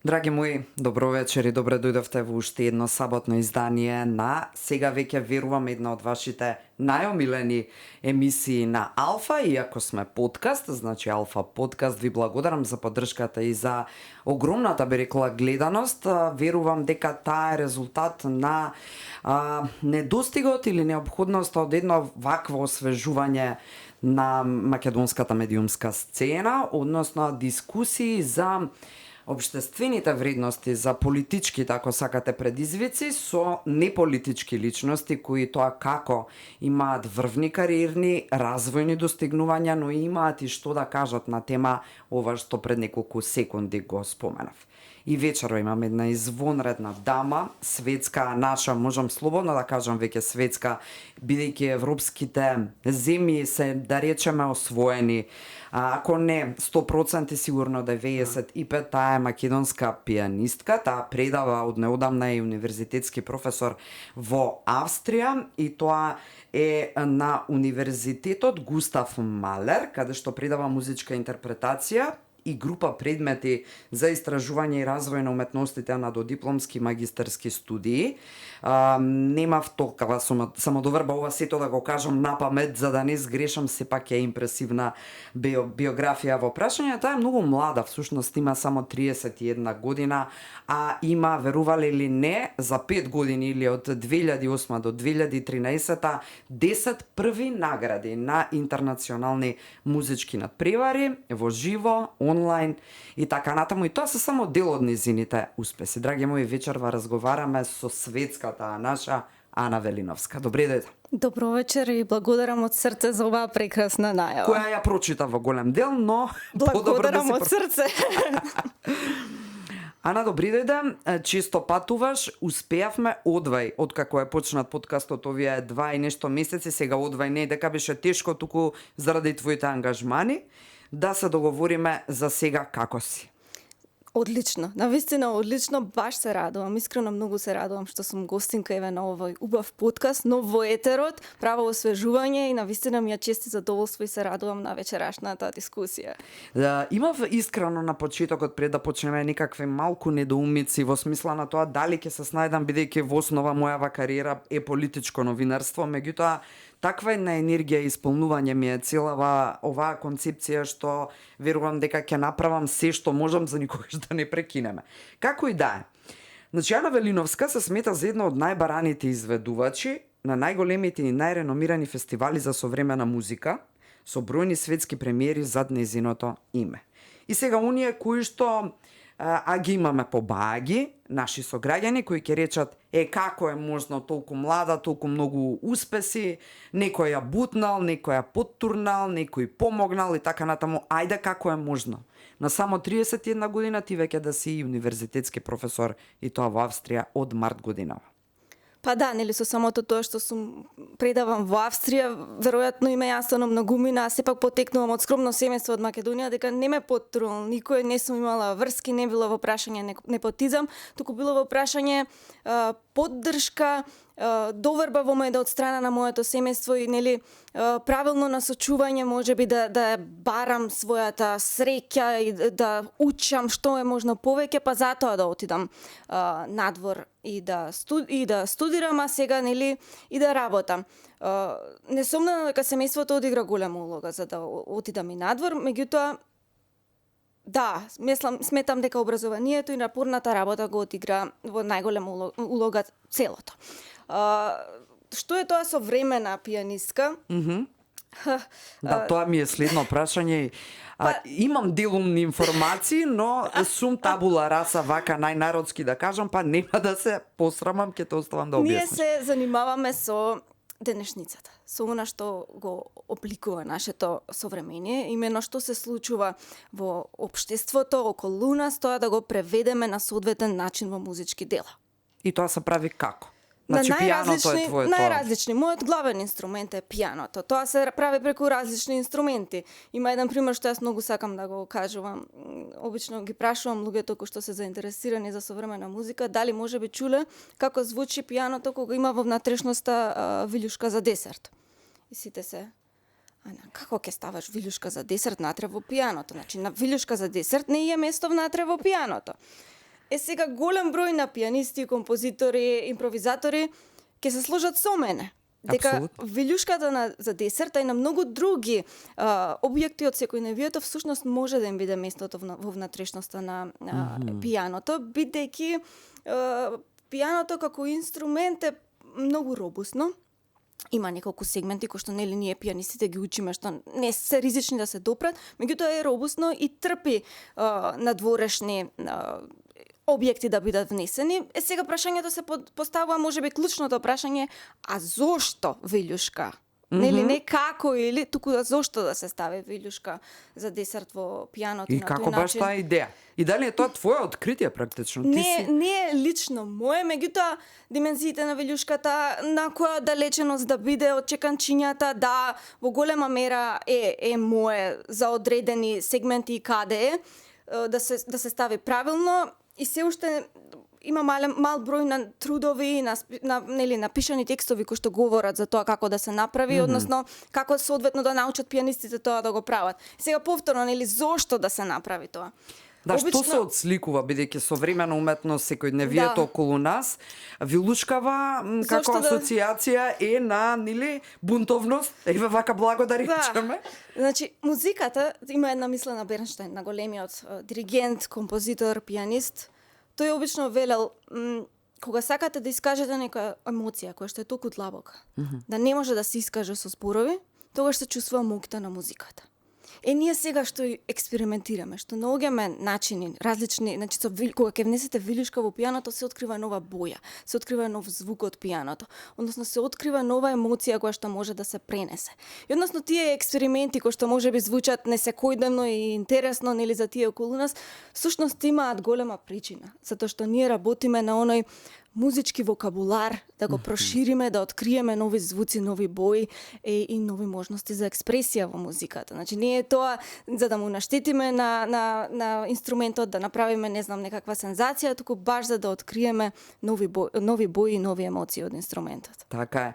Драги мои, добро вечер и добре дојдовте во уште едно саботно издание на сега веќе верувам една од вашите најомилени емисии на Алфа, иако сме подкаст, значи Алфа подкаст, ви благодарам за поддршката и за огромната, би рекла, гледаност. Верувам дека таа е резултат на недостигот или необходноста од едно вакво освежување на македонската медиумска сцена, односно дискусии за општествените вредности, за политички, ако сакате, предизвици со неполитички личности кои тоа како имаат врвни кариерни, развојни достигнувања, но имаат и што да кажат на тема ова што пред неколку секунди го споменав. И вечерва имам една извонредна дама, светска, наша, можам слободно да кажам веќе светска, бидејќи европските земји се, да речеме, освоени. Ако не 100%, сигурно 95%, таа е македонска пианистка, таа предава од неодамна и универзитетски професор во Австрија и тоа е на Универзитетот Густав Малер, каде што предава музичка интерпретација и група предмети за истражување и развој на уметностите на додипломски магистерски студии. Немав толкова самодоверба ова сето да го кажам на памет, за да не сгрешам, сепак е импресивна биографија во прашање. Таа е многу млада, всушност има само 31 година, а има, верувале или не, за 5 години или од 2008 до 2013 10 први награди на интернационални музички надпревари во живо, онлайн и така натаму. И тоа се само дел од низините успеси. Драги мои, вечерва разговараме со светската наша Ана Велиновска. Добре дојде. Добро вечер и благодарам од срце за оваа прекрасна најава. Која ја прочита во голем дел, но благодарам од срце. Ана, добри дојде. Често патуваш, успеавме одвај, откако е почнат подкастот овие 2 и нешто месеци, сега одвај не дека беше тешко, туку заради твоите ангажмани, да се договориме за сега како си. Одлично, навистина одлично, баш се радувам, искрено многу се радувам што сум гостинка еве на овој убав подкаст, но во етерот, право освежување и навистина ми ја чести задоволство и се радувам на вечерашната дискусија. Имав искрено на почетокот пред да почнеме некакви малку недоумици во смисла на тоа дали ќе се снајдам, бидејќи во основа мојава кариера е политичко новинарство, меѓутоа таква една енергија и исполнување ми е целава оваа концепција што верувам дека ќе направам се што можам за никогаш да не прекинеме. Како и да е. Значи, Ана Велиновска се смета за една од најбараните изведувачи на најголемите и најреномирани фестивали за современа музика, со бројни светски премиери зад нејзиното име. И сега оние кои што ги имаме побаги, наши сограѓани кои ќе речат како е можно толку млада, толку многу успеси, некој ја бутнал, некој ја поттурнал, некој помогнал и така натаму. Ајде како е можно? На само 31 година ти веќе да си универзитетски професор и тоа во Австрија од март годинава. Па да, нели со самото тоа што сум предавам во Австрија, веројатно име јасно многумина, а сепак потекнувам од скромно семејство од Македонија, дека не ме потрул, никој не сум имала врски, не било во прашање непотизам, туку било во прашање поддршка, доверба во мене од страна на моето семејство и нели правилно насочување, можеби да барам својата среќа и да учам што е можно повеќе, па затоа да отидам надвор и да студирам, а сега нели и да работам. Несомнено дека семејството одигра голема улога за да отидам и надвор, меѓутоа да, сметам дека образованието и напорната работа го одигра во најголема улога целото. Што е тоа современа пианистка? Да, тоа ми е следно прашање. Имам делумни информации, но сум табула раса, вака најнародски да кажам, па нема да се посрамам, ќе те оставам да објасниш. Ние се занимаваме со денешницата, со она што го обликува нашето современие, имено што се случува во општеството околу нас, тоа да го преведеме на соодветен начин во музички дела. И тоа се прави како? Значи, пијаното е твоето? Најразлични. Мојот главен инструмент е пијаното. Тоа се прави преку различни инструменти. Има еден пример што јас многу сакам да го кажувам. Обично ги прашувам луѓето кои што се заинтересирани за современа музика, дали може би чуле како звучи пијаното кога има во внатрешноста вилјушка за десерт. И сите се како ќе ставаш вилјушка за десерт натре во пијаното? Значи, на вилјушка за десерт не е место внатре во пијаното. сега голем број на пианисти, композитори, импровизатори ќе се сложат со мене. Дека Апсолутно. вилјушката за десерт, а и на многу други објекти од секојдневието всушност може да им биде местото во внатрешноста на пијаното, бидејќи пијаното како инструмент е многу робусно. Има неколку сегменти кои што нели ние пијанистите ги учиме што не се ризични да се допрат, меѓутоа е робусно и трпи надворешни објекти да бидат внесени. Сега прашањето се поставува можеби клучното прашање, а зошто вилјушка? Нели не како или туку зошто да се стави вилјушка за десерт во пијаното И на како тој баш начин? таа идеја? И дали е тоа твое откритие практично? Не е лично мое, меѓутоа димензиите на вилјушката, на која далеченост да биде од чеканчињата, да во голема мера е мое за одредени сегменти и каде е, да се стави правилно и се уште има мал број на трудови, на нели напишани текстови кои што говорат за тоа како да се направи, односно како соодветно да научат пианистите тоа да го прават. Сега повторно, нели зошто да се направи тоа? Да, што се одсликува, бидејќи современа уметност секојдневието околу нас, вилушкава како Зошто асоциација е на, нели, бунтовност, еве вака благо да речеме. Значи, музиката, има една мисла на Бернштайн, на големиот диригент, композитор, пианист. Тој обично велел, кога сакате да искажете нека емоција која што е толку длабока, да не може да се искаже со зборови, тогаш се чувствува моќта на музиката. Ние сега што експериментираме, што наоѓаме начини различни, значи кога ќе внесете вилјушка во пијаното се открива нова боја, се открива нов звук од пијаното, односно се открива нова емоција која што може да се пренесе. И односно тие експерименти кои што можеби звучат несекојдневно и интересно нели за тие околу нас, всушност имаат голема причина, затоа што ние работиме на оној музички вокабулар, да го прошириме, да откриеме нови звуци, нови бои и нови можности за експресија во музиката. Значи не е тоа за да му наштетиме на инструментот, да направиме, не знам, некаква сензација, туку баш за да откриеме нови бои и нови емоции од инструментот. Така е.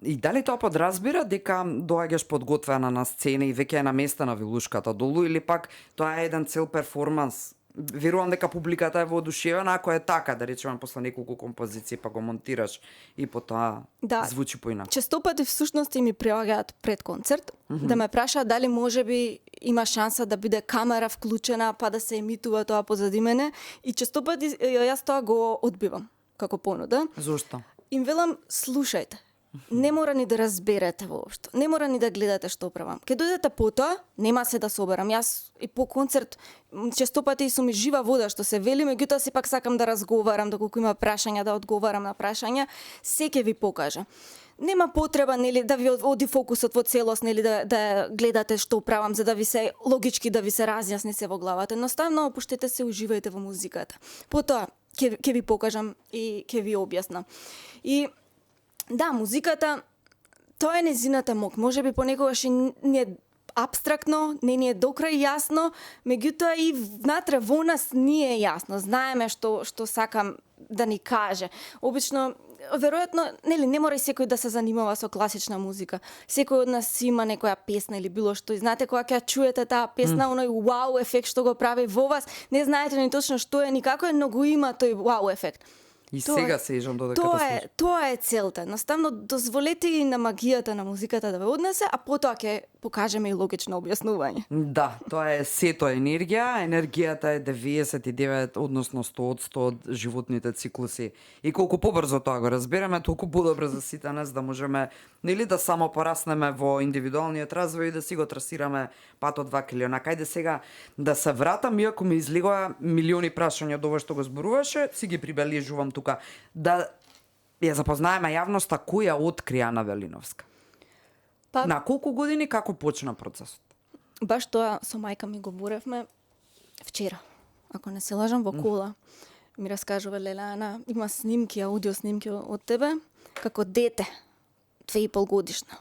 И дали тоа подразбира дека доаѓаш подготвена на сцена и веќе е наместена вилушката долу или пак тоа е еден цел перформанс? Верувам дека публиката е воодушевена ако е така, да речеме после неколку композиции па го монтираш и потоа звучи поинаку. Често пати всушност ми прилагаат пред концерт да ме прашаат дали можеби има шанса да биде камера вклучена па да се емитува тоа позади мене и често пати јас тоа го одбивам како понуда. Зошто? Им велам слушајте. Не мора ни да разберете воопшто. Не мора ни да гледате што правам. Ке дојдете потоа, нема се да соберам. Јас и по концерт често пати сум и жива вода што се вели, меѓутоа сепак сакам да разговарам, доколку има прашања, да одговарам на прашања, се ќе ви покажа. Нема потреба нели да ви оди фокусот во целост, нели да гледате што правам за да ви се логички да ви се разјасни се во главата. Едноставно опуштете се, уживајте во музиката. Потоа ќе ви покажам и ќе ви објаснам. И да, музиката, тоа е незината мок. Можеби понекогаш не е апстрактно, не ни е докрај јасно, меѓутоа и внатре во нас ни е јасно. Знаеме што сакам да ни каже. Обично, веројатно, нели не мора и секој да се занимава со класична музика. Секој од нас има некоја песна или било што. И знаете кога ќе чуете таа песна, оној вау ефект што го прави во вас, не знаете ни точно што е, ни како е, но го има тој вау ефект. И сега сежам додека те слушам. Тоа е целта. Наставно дозволете и на магијата на музиката да ве однесе, а потоа ќе покажеме и логично објаснување. Да, тоа е сето енергија. Енергијата е 99, односно 100% од животните циклуси. И колку побрзо тоа го разбереме, толку подобро за сите нас да можеме нели да само пораснеме во индивидуалниот развој и да си го трасираме патот вака или онака. Ајде сега да се вратам, иако ми излегоа милиони прашања од ова што го зборуваше, си ги прибележувам тука. Да ја запознаеме јавноста која откри Ана Велиновска. На колку години, како почна процесот? Баш тоа со мајка ми го боревме вчера. Ако не се лажам, во кола. Ми раскажува леле Ана, има снимки, аудио снимки од тебе, како дете, 2,5 годишна.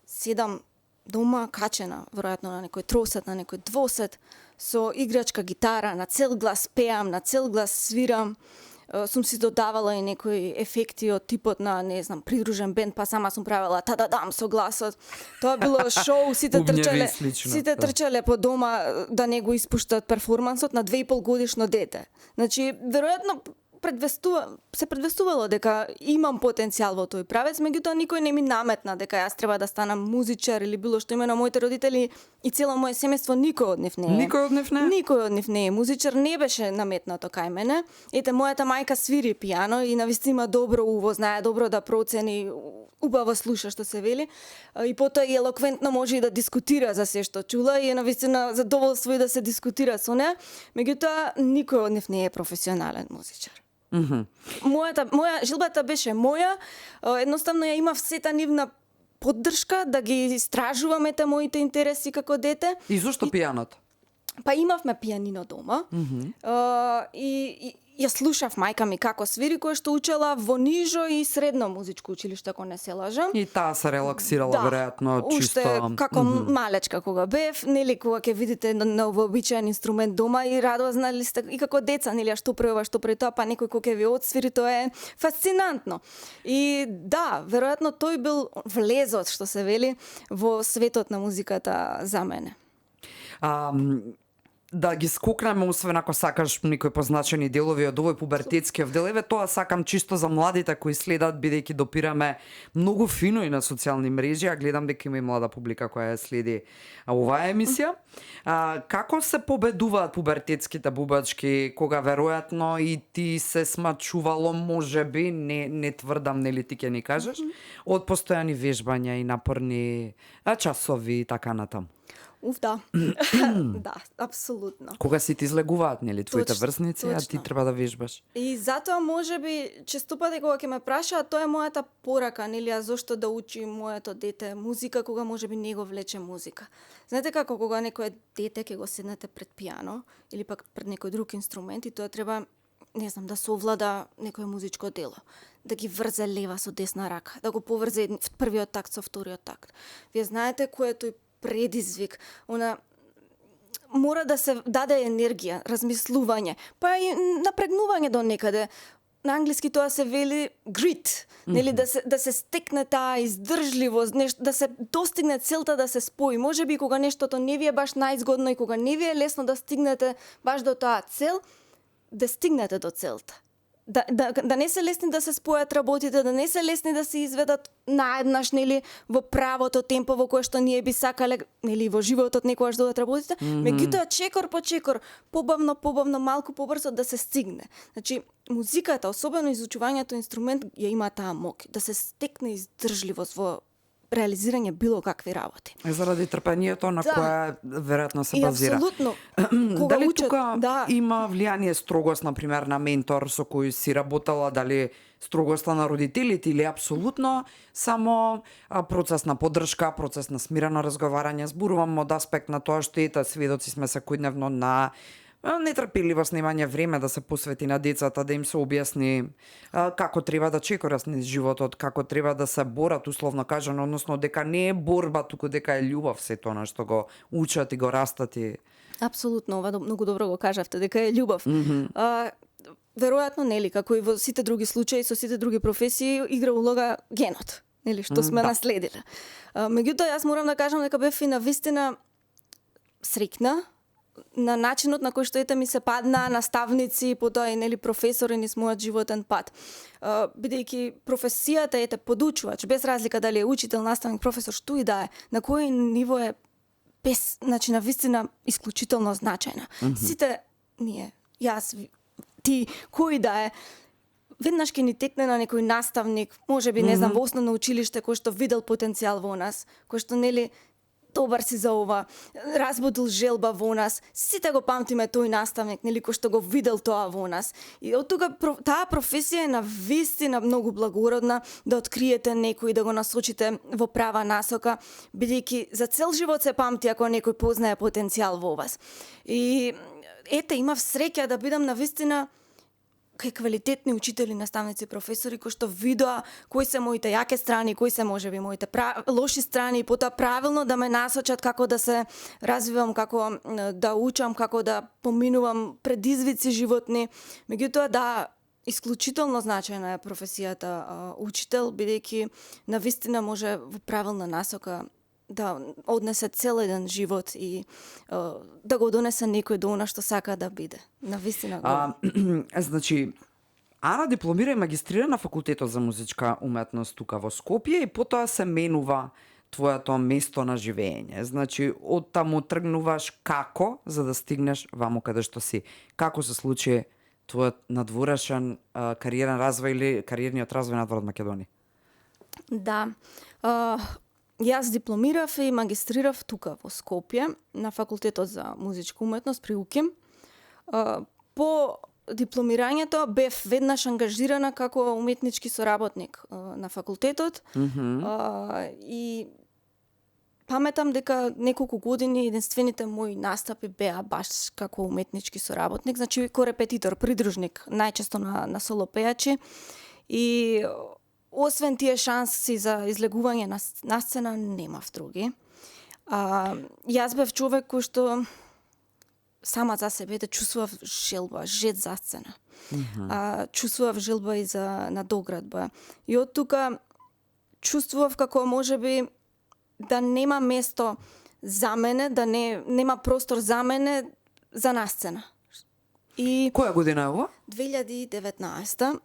Седам дома, качена, веројатно на некој тросет, на некој двосет, со играчка гитара, на цел глас пеам, на цел глас свирам. сум си додавала и некои ефекти од типот на, не знам, придружен бенд, па сама сум правила та-да-дам со гласот. Тоа било шоу, сите Бубневи и трчале, слично, сите да. трчале по дома да не го испуштат перформансот на 2,5 годишно дете. Значи, веројатно се предвестувало дека имам потенцијал во тој правец, меѓутоа никој не ми наметна дека јас треба да станам музичар или било што. Имено моите родители и цело моje семејство, никој од нив не е. Никој од нив не? Никој од нив не е музичар, не беше наметнато кај мене. Ете, мојата мајка свири пијано и навистина има добро уво, знае добро да процени, убаво слуша што се вели. И потоа и елоквентно може и да дискутира за се што чула и е навистина задоволство и да се дискутира со неа. Меѓутоа, никој од нив не е професионален музичар. Моја жилбата беше моја, едноставно ја имав сета нивна поддршка да ги истражувам моите интереси како дете. И зошто пијаното? Па имавме пијанино дома и ја слушав мајка ми како свири, која што учела во нижо и средно музичко училиште, ако не се лажам. И таа се релаксирала, веројатно, чисто... Уште како малечка кога бев, нели кога ќе видите на вообичаен инструмент дома и радозна ли сте и како деца, нели, што преува, што пре тоа, па некој кој ќе ви отсвири, тоа е фасцинантно. И да, веројатно тој бил влезот, што се вели, во светот на музиката за мене. Да ги скокнеме, освен ако сакаш некои позначени делови од овој пубертетскиот дел, еве тоа сакам чисто за младите кои следат, бидејќи допираме многу фино и на социјални мрежи, а гледам дека има и млада публика која ја следи оваа емисија. Како се победуваат пубертетските бубачки, кога веројатно и ти се смачувало, можеби, не тврдам, нели ти ќе ни кажеш, од постојани вежбања и напорни часови и така натаму? Да. Да, апсолутно. Кога си ти излегуваат, нели, твоите Точно, врсници, а ти точно. треба да вежбаш. И затоа можеби често пати кога ќе ме прашаат, тоа е мојата порака, нели, а зошто да учи моето дете музика кога можеби не го влече музика. Знаете како кога некое дете ќе го седнете пред пијано или пак пред некој друг инструмент и тоа треба, не знам, да се овлада некое музичко дело, да ги врзе лева со десна рака, да го поврзе првиот такт со вториот такт. Вие знаете кој е тој предизвик, мора да се даде енергија, размислување, па и напрегнување до некаде. На англиски тоа се вели grit, нели, да се стекне таа издржливост, да се достигне целта да се спои. Можеби кога нештото не ви е баш најзгодно и кога не ви е лесно да стигнете баш до таа цел, да стигнете до целта. Да не се лесни да се спојат работите, да не се лесни да се изведат наеднаш, нели, во правото темпо во кое што ние би сакале, нели, во животот некогаш да одат работите, меѓутоа чекор по чекор, побавно, малку побрзо да се стигне. Значи, музиката, особено изучувањето инструмент, ја има таа мок, да се стекне издржливост во реализирање било какви работи. Заради трпението на кое веројатно се И базира. апсолутно. Кога Дали учат, тука има влијание строгост, например, на ментор со кој си работела, дали строгоста на родителите или апсолутно само процес на поддршка, процес на смирено разговарање? Зборувам од аспект на тоа што ете сведоци сме секојдневно на нетрпеливо снимање време да се посвети на децата, да им се објасни како треба да чекорат низ животот, како треба да се борат, условно кажано, односно дека не е борба, туку дека е љубов се тоа што го учат и го растат и... Апсолутно, ова многу добро го кажавте, дека е љубов. Веројатно, нели, како и во сите други случаи, со сите други професии, игра улога генот, нели, што сме наследиле. Меѓутоа, јас морам да кажам дека бев и навистина среќна на начинот на кој што ете ми се падна наставници, потоа и нели професори низ мојот животен пат. Бидејќи професијата подучувач, без разлика дали е учител, наставник, професор, што и да е, на кој ниво е значи навистина исклучително значајна. Сите ние, јас, ти, кој да е, веднаш ќе ни текне на некој наставник, можеби не знам во основно училиште кој што видел потенцијал во нас, кој што нели добар си за ова, разбудил желба во нас. Сите го памтиме тој наставник, нели, кој што го видел тоа во нас. И од тука таа професија е навистина многу благородна, да откриете некој, да го насочите во права насока, бидејќи за цел живот се памти ако некој познае потенцијал во вас. И ете, имав среќа да бидам навистина кај квалитетни учители, наставници, професори кои што видоа кои се моите јаке страни, кои се можеби моите лоши страни и потоа правилно да ме насочат како да се развивам, како да учам, како да поминувам предизвици животни. Меѓутоа да, исклучително значајна е професијата учител, бидејќи навистина може во правилна насока да однесе цел еден живот и да го донесе некој до она што сака да биде. Навистина го. Значи, Ана дипломира и магистрира на факултетот за музичка уметност тука во Скопје и потоа се менува твоето место на живење. Значи, од таму тргнуваш како за да стигнеш ваму каде што си. Како се случи твојот надворешен кариерен развој или кариерниот развој надвор од Македонија? Да. Јас дипломирав и магистрирав тука во Скопје на факултетот за музичка уметност при УКИМ. По дипломирањето бев веднаш ангажирана како уметнички соработник на факултетот. И паметам дека неколку години единствените мои настапи беа баш како уметнички соработник, значи корепетитор, придружник, најчесто на соло пејачи. И освен тие шанси за излегување на сцена, немав други. Јас бев човек кој што сама за себе да чувствував желба, жет за сцена. Чувствував желба и за надоградба. И од тука чувствував како можеби да нема место за мене, да нема простор за мене за насцена. И Која година е ова? 2019.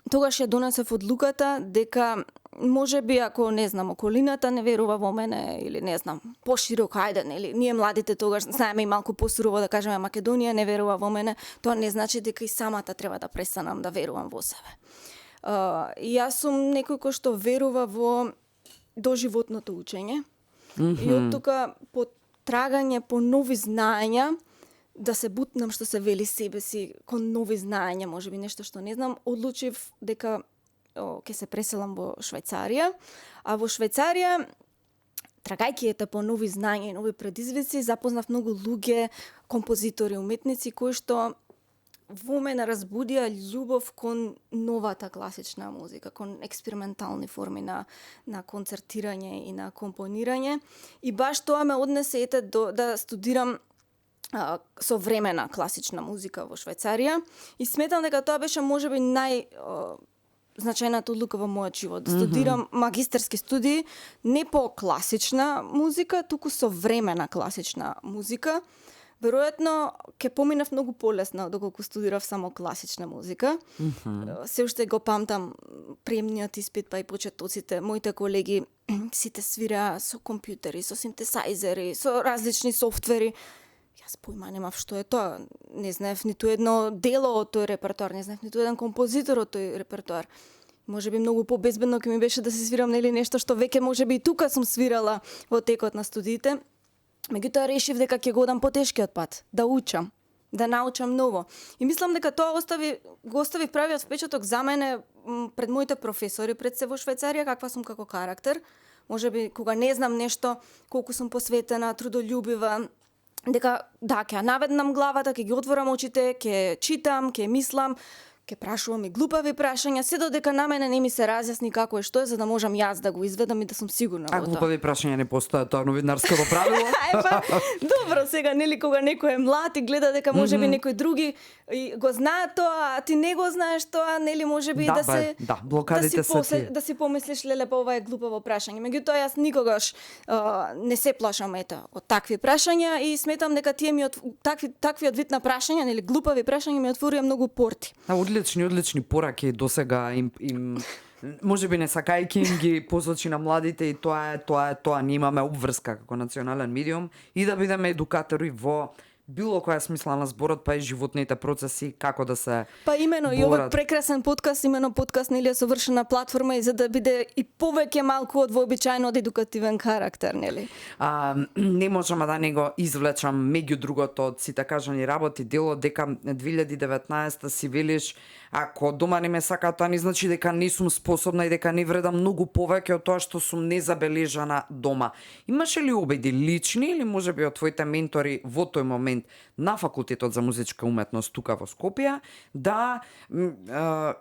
Тогаш ја донесев одлуката дека можеби ако не знам околината не верува во мене или не знам поширок ајде, нели ние младите тогаш знаеме и малку посурово да кажеме Македонија не верува во мене, тоа не значи дека и самата треба да престанам да верувам во себе. И јас сум некој кој што верува во доживотното учење. И од тука по трагање по нови знаења да се бутнам што се вели себе си кон нови знаења, можеби нешто што не знам, одлучив дека ќе се преселам во Швајцарија, а во Швајцарија трагајќи по нови знаења и нови предизвици, запознав многу луѓе, композитори, уметници кои што во мене разбудија љубов кон новата класична музика, кон експериментални форми на концертирање и на компонирање. И баш тоа ме однесе да студирам современа класична музика во Швајцарија и сметам дека тоа беше можеби значајната одлука во мојот живот. Да студирам магистерски студии не по класична музика, туку современа класична музика. Веројатно ќе поминав многу полесно доколку студирав само класична музика. Се уште го памтам приемниот испит па и почетоците. Моите колеги сите свираа со компјутери, со синтесајзери, со различни софтвери. Јас појма немав што е тоа. Не знаев ниту едно дело од тој репертоар, не знаев ниту еден композитор од тој репертоар. Можеби многу побезбедно ќе ми беше да се свирам нели нешто што веќе можеби и тука сум свирала во текот на студиите. Меѓутоа решив дека ќе го одам потешкиот пат, да учам, да научам ново. И мислам дека тоа го остави правиот впечаток за мене пред моите професори, пред се во Швајцарија, каква сум како карактер. Можеби кога не знам нешто, колку сум посветена, трудолюбива, дека да, ќе наведнам главата, ќе ги отворам очите, ќе читам, ќе мислам, ќе прашувам и глупави прашања, се додека на мене не ми се разјасни како е што е, за да можам јас да го изведам и да сум сигурна во тоа. Глупави прашања не постојат, тоа новинарското правило. Добро, сега нели кога некој е млад и гледа дека можеби некој други го знае тоа, а ти не го знаеш тоа, нели можеби блокадите се да си помислиш леле па ова е глупаво прашање. Меѓутоа јас никогаш не се плашам од такви прашања и сметам дека тие ми таквиот вид на прашања, нели глупави прашања ми отворија многу порти. Одлични пораки досега им можеби не сакајќи им ги посочи на младите и тоа ние имаме обврска како национален медиум и да бидеме едукатори во било која смисла на зборот, па и животните процеси, како да се Па имено и овој прекрасен подкаст, имено подкаст нели е совршена платформа и за да биде и повеќе малку од вообичаен од едукативен карактер, нели? Не можам да не го извлечам меѓу другото од сите кажани работи дело дека 2019 си велиш ако дома не ме сакаат, тоа не значи дека не сум способна и дека не вредам многу повеќе од тоа што сум незабележана дома. Имаше ли обиди лични или можеби од твоите ментори во тој момент на факултетот за музичка уметност тука во Скопје да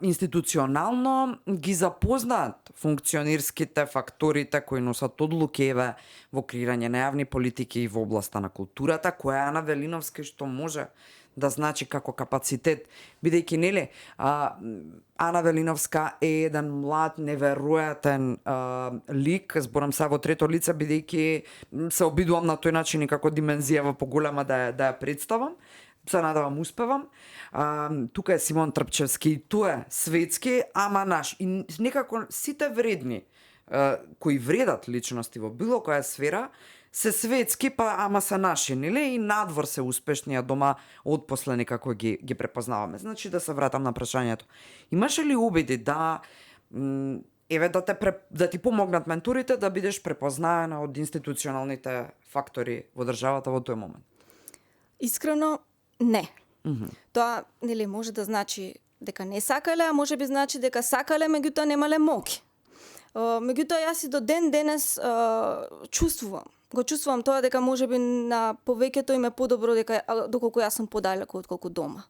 институционално ги запознаат функционерските факторите кои носат одлукеве во креирање на јавни политики и во областа на културата, која е Ана Велиновска што може да значи како капацитет, бидејќи нели Ана Велиновска е еден млад, неверојатен лик, зборам се во трето лице, бидејќи се обидувам на тој начин и како димензија поголема да ја представам. Се надавам успевам. Тука е Симон Трпчевски, тоа е светски, ама наш. И некако сите вредни, кои вредат личности во било која сфера, се светски, па ама се наши, нели? И надвор се успешни, а дома отпосле некако ги препознаваме. Значи да се вратам на прашањето. Имаше ли обиди да еве да ти помогнат менторите да бидеш препознаена од институционалните фактори во државата во тој момент? Искрено, не. Тоа, нели, може да значи дека не сакале, а може би значи дека сакале, меѓутоа немале моки. Меѓутоа, јас и до ден денес го чувствувам тоа дека може би на повеќето им е подобро дека доколку јас сум подалеку отколку дома.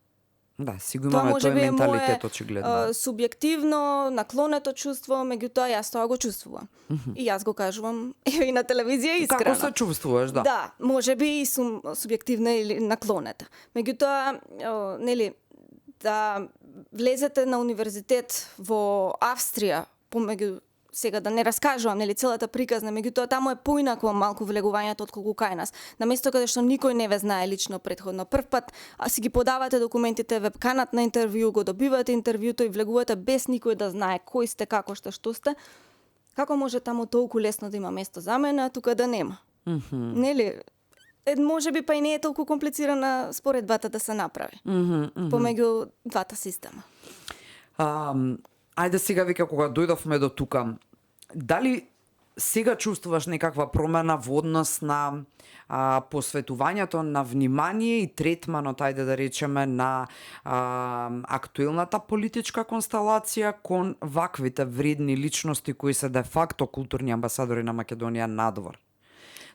Да, сигурно имаме тој менталитет очигледно. Субјективно, наклонето чувство, меѓутоа јас тоа го чувствувам. И јас го кажувам и на телевизија искрено. Како се чувствуваш, да? Да, може би и сум субјективна или наклонета. Меѓутоа, нели, да влезете на универзитет во Австрија, помеѓу сега да не раскажувам, нели, целата приказна, меѓутоа таму е поинако малку влегувањето отколку кај нас. На место каде што никој не ве знае лично претходно. Прв пат си ги подавате документите, веб канат на интервју, го добивате интервјуто и влегувате без никој да знае кој сте, како сте, што сте. Како може таму толку лесно да има место за мене, а тука да нема? Нели? Може би па и не е толку комплицирана споредбата да се направи. Помеѓу двата система. Ајде сега вика кога дојдовме до тука, дали сега чувствуваш некаква промена во однос на посветувањето на внимание и третманот, ајде да речеме, на актуелната политичка констелација кон ваквите вредни личности кои се де факто културни амбасадори на Македонија надвор?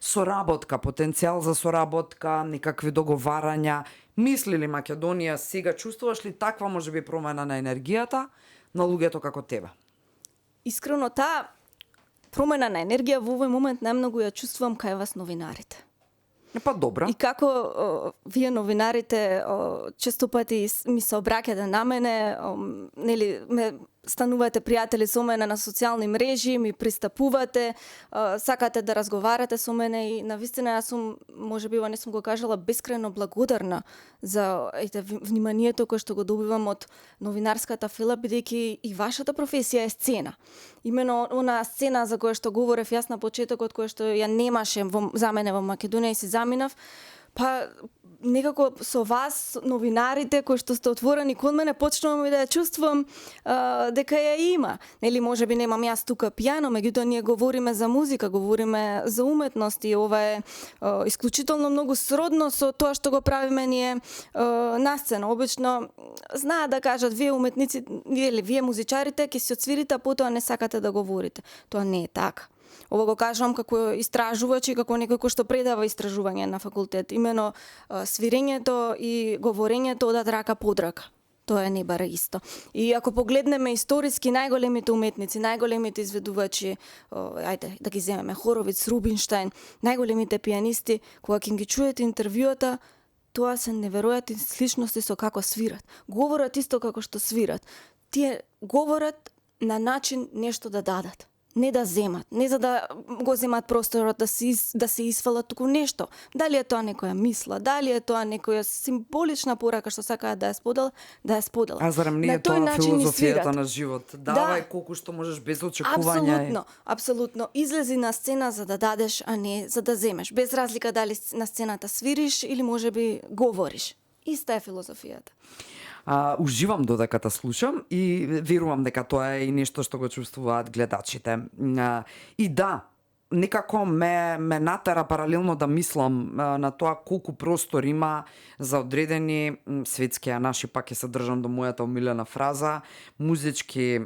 Соработка, потенцијал за соработка, некакви договарања. Мисли ли Македонија сега, чувствуваш ли таква можеби промена на енергијата на луѓето како тебе? Искрено, таа промена на енергија во овој момент најмногу ја чувствувам кај вас новинарите. Па добро. И како вие новинарите често пати ми се обраќате на мене, нели ме станувате пријатели со мене на социјални мрежи, ми пристапувате, сакате да разговарате со мене и навистина јас сум, можеби не сум го кажала, бескрајно благодарна за вниманието кое што го добивам од новинарската фила, бидејќи и вашата професија е сцена. Имено она сцена за која што говорев јас на почетокот, која што ја немаше за мене во Македонија и си заминав, па некако со вас, новинарите кои што сте отворени кон мене, почнувам и да ја чувствувам дека ја има. Нели, можеби немам јас тука пијано, меѓутоа ние говориме за музика, говориме за уметност и ова е исклучително многу сродно со тоа што го правиме ние на сцена. Обично знаат да кажат вие уметници, или вие музичарите ќе си отсвирите, а потоа не сакате да говорите. Тоа не е така. Ова го кажувам како истражувач и како некој кој што предава истражување на факултет. Имено свирењето и говорењето одат рака под рака. Тоа не бара исто. И ако погледнеме историски најголемите уметници, најголемите изведувачи, ајде да ги земеме Хоровиц, Рубинштајн, најголемите пијанисти, кога ќе ги чуете интервјуата, тоа се неверојатни сличности со како свират. Говорат исто како што свират. Тие говорат на начин нешто да дадат. Не да земат, не за да го земат просторот да се исфалат, туку нешто. Дали е тоа некоја мисла, дали е тоа некоја символична порака што сакаат да ја споделат. А зарем не е тоа филозофијата на живот? Давај колку што можеш без очекувања. Апсолутно. Излези на сцена за да дадеш, а не за да земеш. Без разлика дали на сцената свириш или можеби говориш. Иста е филозофијата. Уживам додека те слушам и верувам дека тоа е и нешто што го чувствуваат гледачите. И да, некако ме натера паралелно да мислам на тоа колку простор има за одредени светски, а наши пак ќе се држам до мојата омилена фраза, музички,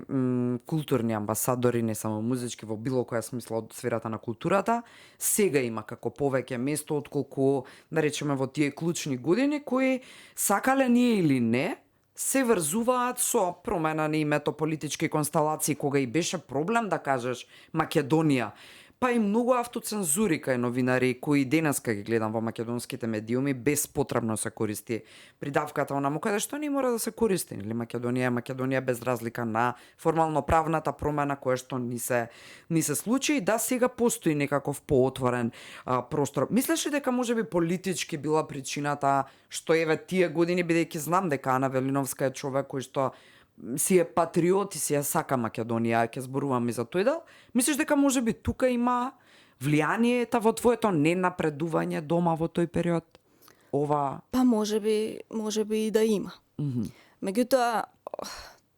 културни амбасадори, не само музички, во било која смисла од сферата на културата, сега има како повеќе место отколку, да речеме, во тие клучни години кои сакале ние или не, се врзуваат со промена на името, политички констелации, кога и беше проблем да кажеш Македонија. па и многу автоцензури кај новинари кои денеска ги гледам во македонските медиуми безпотребно се користи придавката онаму каде што не мора да се користи, нели Македонија е Македонија без разлика на формално правната промена која што ни се случи, да сега постои некаков поотворен простор. Мислиш ли дека можеби политички била причината што еве тие години, бидејќи знам дека Ана Велиновска е човек кој што си е патриот и си ја сака Македонија, ќе зборувам и за тој дел. Мислиш дека можеби тука има влијанието во твоето ненапредување дома во тој период? Ова Па можеби и да има. Меѓутоа,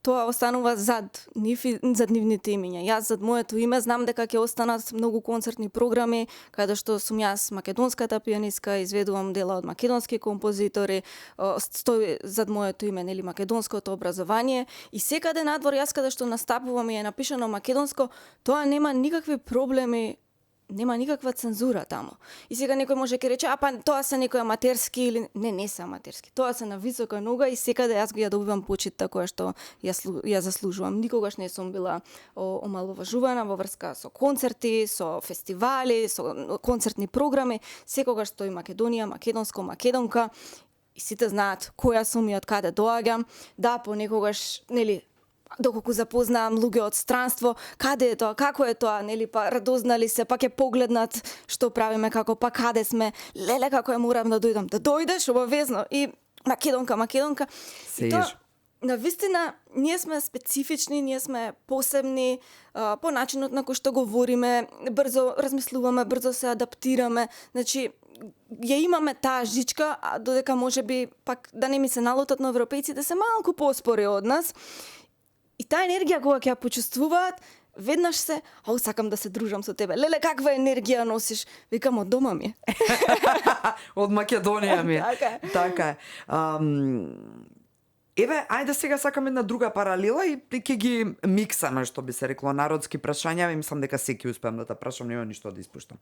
тоа останува зад нивните имиња. Јас зад моето име знам дека ќе останат многу концертни програми, каде што сум јас македонската пијанистка, изведувам дела од македонски композитори, стои зад моето име, нели, македонското образование, и секаде надвор јас каде што настапувам и е напишано македонско, тоа нема никакви проблеми. Нема никаква цензура таму. И сега некој може ќе рече, па тоа се некои аматерски или не се аматерски. Тоа се на висока нога и секаде јас ја добивам почитта која што ја заслужувам. Никогаш не сум била омаловажувана во врска со концерти, со фестивали, со концертни програми. Секогаш стои Македонија, македонско, македонка. И сите знаат која сум и од каде доаѓам. Да, понекогаш, нели, доколку запознавам луѓе од странство, каде е тоа, како е тоа, нели, па радознали се, па ќе погледнат што правиме, како, па каде сме, леле како ја морам да дојдам, да дојдеш обавезно и македонка. И тоа, на вистина, ние сме специфични, ние сме посебни по начинот на кој што говориме, брзо размислуваме, брзо се адаптираме, значи ја имаме таа жичка, а додека можеби пак да не ми се налутат на европејците се малку поспори од нас. И таа енергија кога ќе ја почувствуваат, веднаш се, сакам да се дружам со тебе. Леле, каква енергија носиш? Викам, од дома ми е. Од Македонија ми е. Така е. Еве, ајде сега сакам една друга паралела и ќе ги миксаме, што би се рекло, народски прашања, и мислам дека секи успеам да та прашам, нема ништо да испуштам.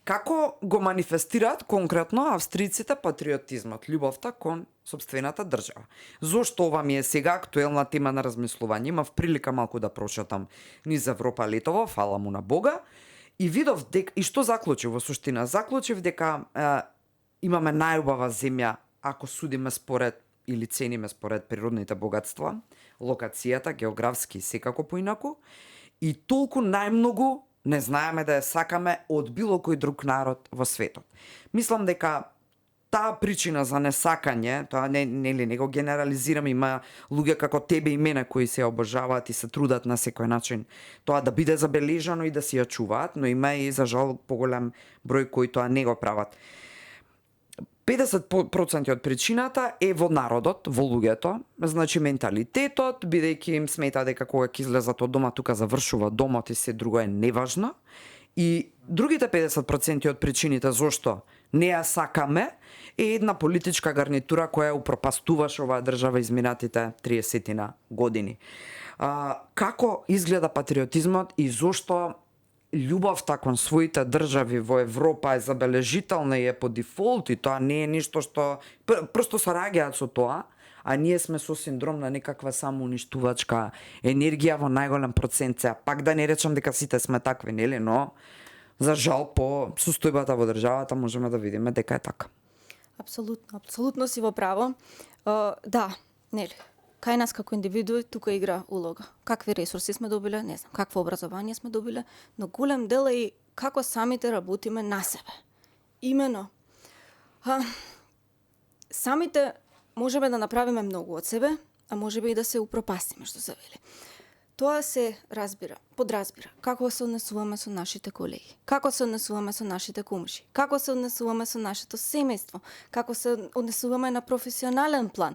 Како го манифестираат конкретно австриците патриотизмот, љубовта кон сопствената држава? Зошто ова ми е сега актуелна тема на размислување? Имав прилика малку да прошетам низ Европа летово, фала му на Бога, и видов дека, и што заклучив во суштина? Заклучив дека имаме најубава земја, ако судиме според или цениме според природните богатства, локацијата, географски и секако поинаку, и толку најмногу не знаеме да ја сакаме од било кој друг народ во светот. Мислам дека таа причина за несакање, тоа не го генерализирам, има луѓе како тебе и мене кои се обожаваат и се трудат на секој начин тоа да биде забележано и да си ја чуваат, но има и за жал поголем број кои тоа не го прават. 50% од причината е во народот, во луѓето, значи менталитетот, бидејќи им смета дека кога ќе излезат од дома, тука завршува домот и се друго е неважно. И другите 50% од причините зошто не ја сакаме е една политичка гарнитура која упропастуваше оваа држава изминатите 30 години. Како изгледа патриотизмот и зошто љубовта кон своите држави во Европа е забележителна и е по дефолт, и тоа не е ништо што просто се раѓаат со тоа, а ние сме со синдром на некаква самоуништувачка енергија во најголем процент. Пак да не речам дека сите сме такви, нели, но за жал по состојбата во државата можеме да видиме дека е така. Апсолутно си во право. Да, нели. Кај нас како индивидуи тука игра улога. Какви ресурси сме добиле, не знам, какво образование сме добиле, но голем дел е и како самите работиме на себе. Имено, самите можеме да направиме многу од себе, а можеме и да се упропастиме, што се вели. Тоа се подразбира како се однесуваме со нашите колеги, како се однесуваме со нашите комши, како се однесуваме со нашето семејство, како се однесуваме на професионален план,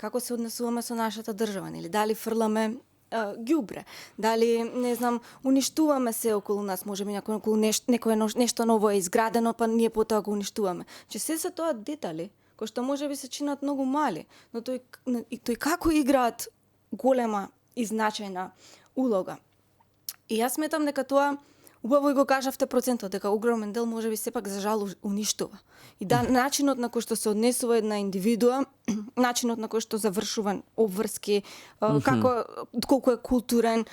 како се однесуваме со нашата држава, нели, дали фрламе ѓубре, дали, не знам, уништуваме се околу нас, можеби околу нешто ново е изградено, па ние потоа го уништуваме. Че се се тоа детали, кои што можеби се чинат многу мали, но тој како играат голема и значајна улога. И јас сметам дека тоа убаво и го кажавте процентот, дека огромен дел можеби сепак за жал уништува. И да, начинот на кој што се однесува една индивидуа, начинот на кој што завршува обврски, колку е културен,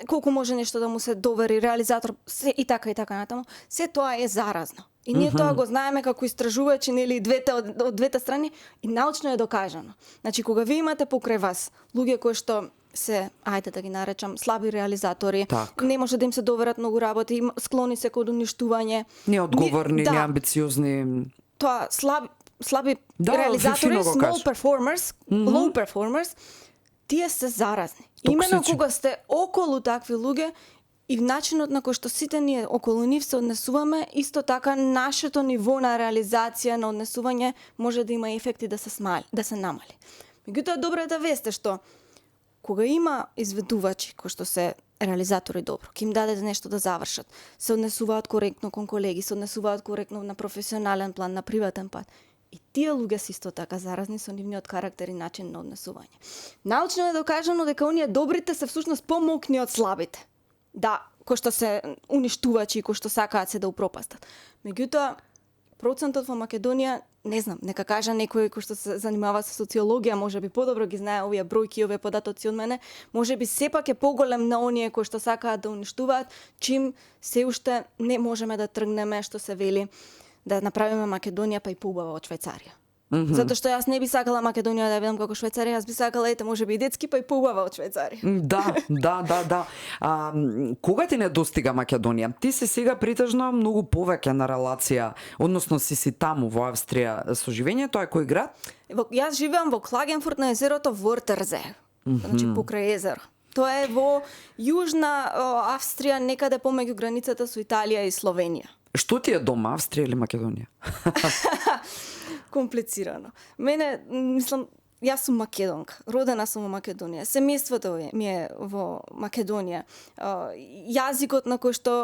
колку може нешто да му се довери, реализатор, се и така натаму, се тоа е заразно. И ние тоа го знаеме како истражувачи, нели, од двете страни, и научно е докажано. Значи, кога ви имате покрај вас луѓе кои што се, ајде да ги наречам, слаби реализатори, не може да им се доверат многу работи, склони се кон уништување. Неодговорни, неамбициозни. Тоа, слаби реализатори, small performers, low performers, тие се заразни. Именно кога сте околу такви луѓе, и начинот на кој што сите ние околу нив се однесуваме, исто така нашето ниво на реализација, на однесување може да има ефекти да се намали. Меѓутоа, добрата вест е што кога има изведувачи кои што се реализатори добро, ќе им даде нешто да завршат, се однесуваат коректно кон колеги, се однесуваат коректно на професионален план, на приватен план. И тие луѓе се исто така заразни со нивниот карактер и начин на однесување. Научно е докажано дека оние добрите се всушност помокни од слабите. Да, кои што се уништувачи, кои што сакаат се да упропастат. Меѓутоа, процентот во Македонија, не знам, нека кажа некој кој што се занимава со социологија, можеби подобро ги знае овие бројки, овие податоци од мене, можеби сепак е поголем на оние кои што сакаат да уништуваат, чим се уште не можеме да тргнеме, што се вели, да направиме Македонија па и поубава од Швајцарија. Затоа што јас не би сакала Македонија да видам како Швајцарија, јас би сакала можеби и детски па и поубава од Швајцарија. Да. Кога ти не достига Македонија? Ти си сега притежно многу повеќе на релација, односно си таму во Австрија со живење, тоа е кој град? Јас живеам во Клагенфурт на езерото Вортерзе, значи покрај езеро. Тоа е во јужна Австрија, некаде помеѓу границата со Италија и Словенија. Што ти е дома, Австрија или Македонија? Комплицирано. Мене, мислам, јас сум македонка, родена сум во Македонија, семејството ми е во Македонија. Јазикот на кој што,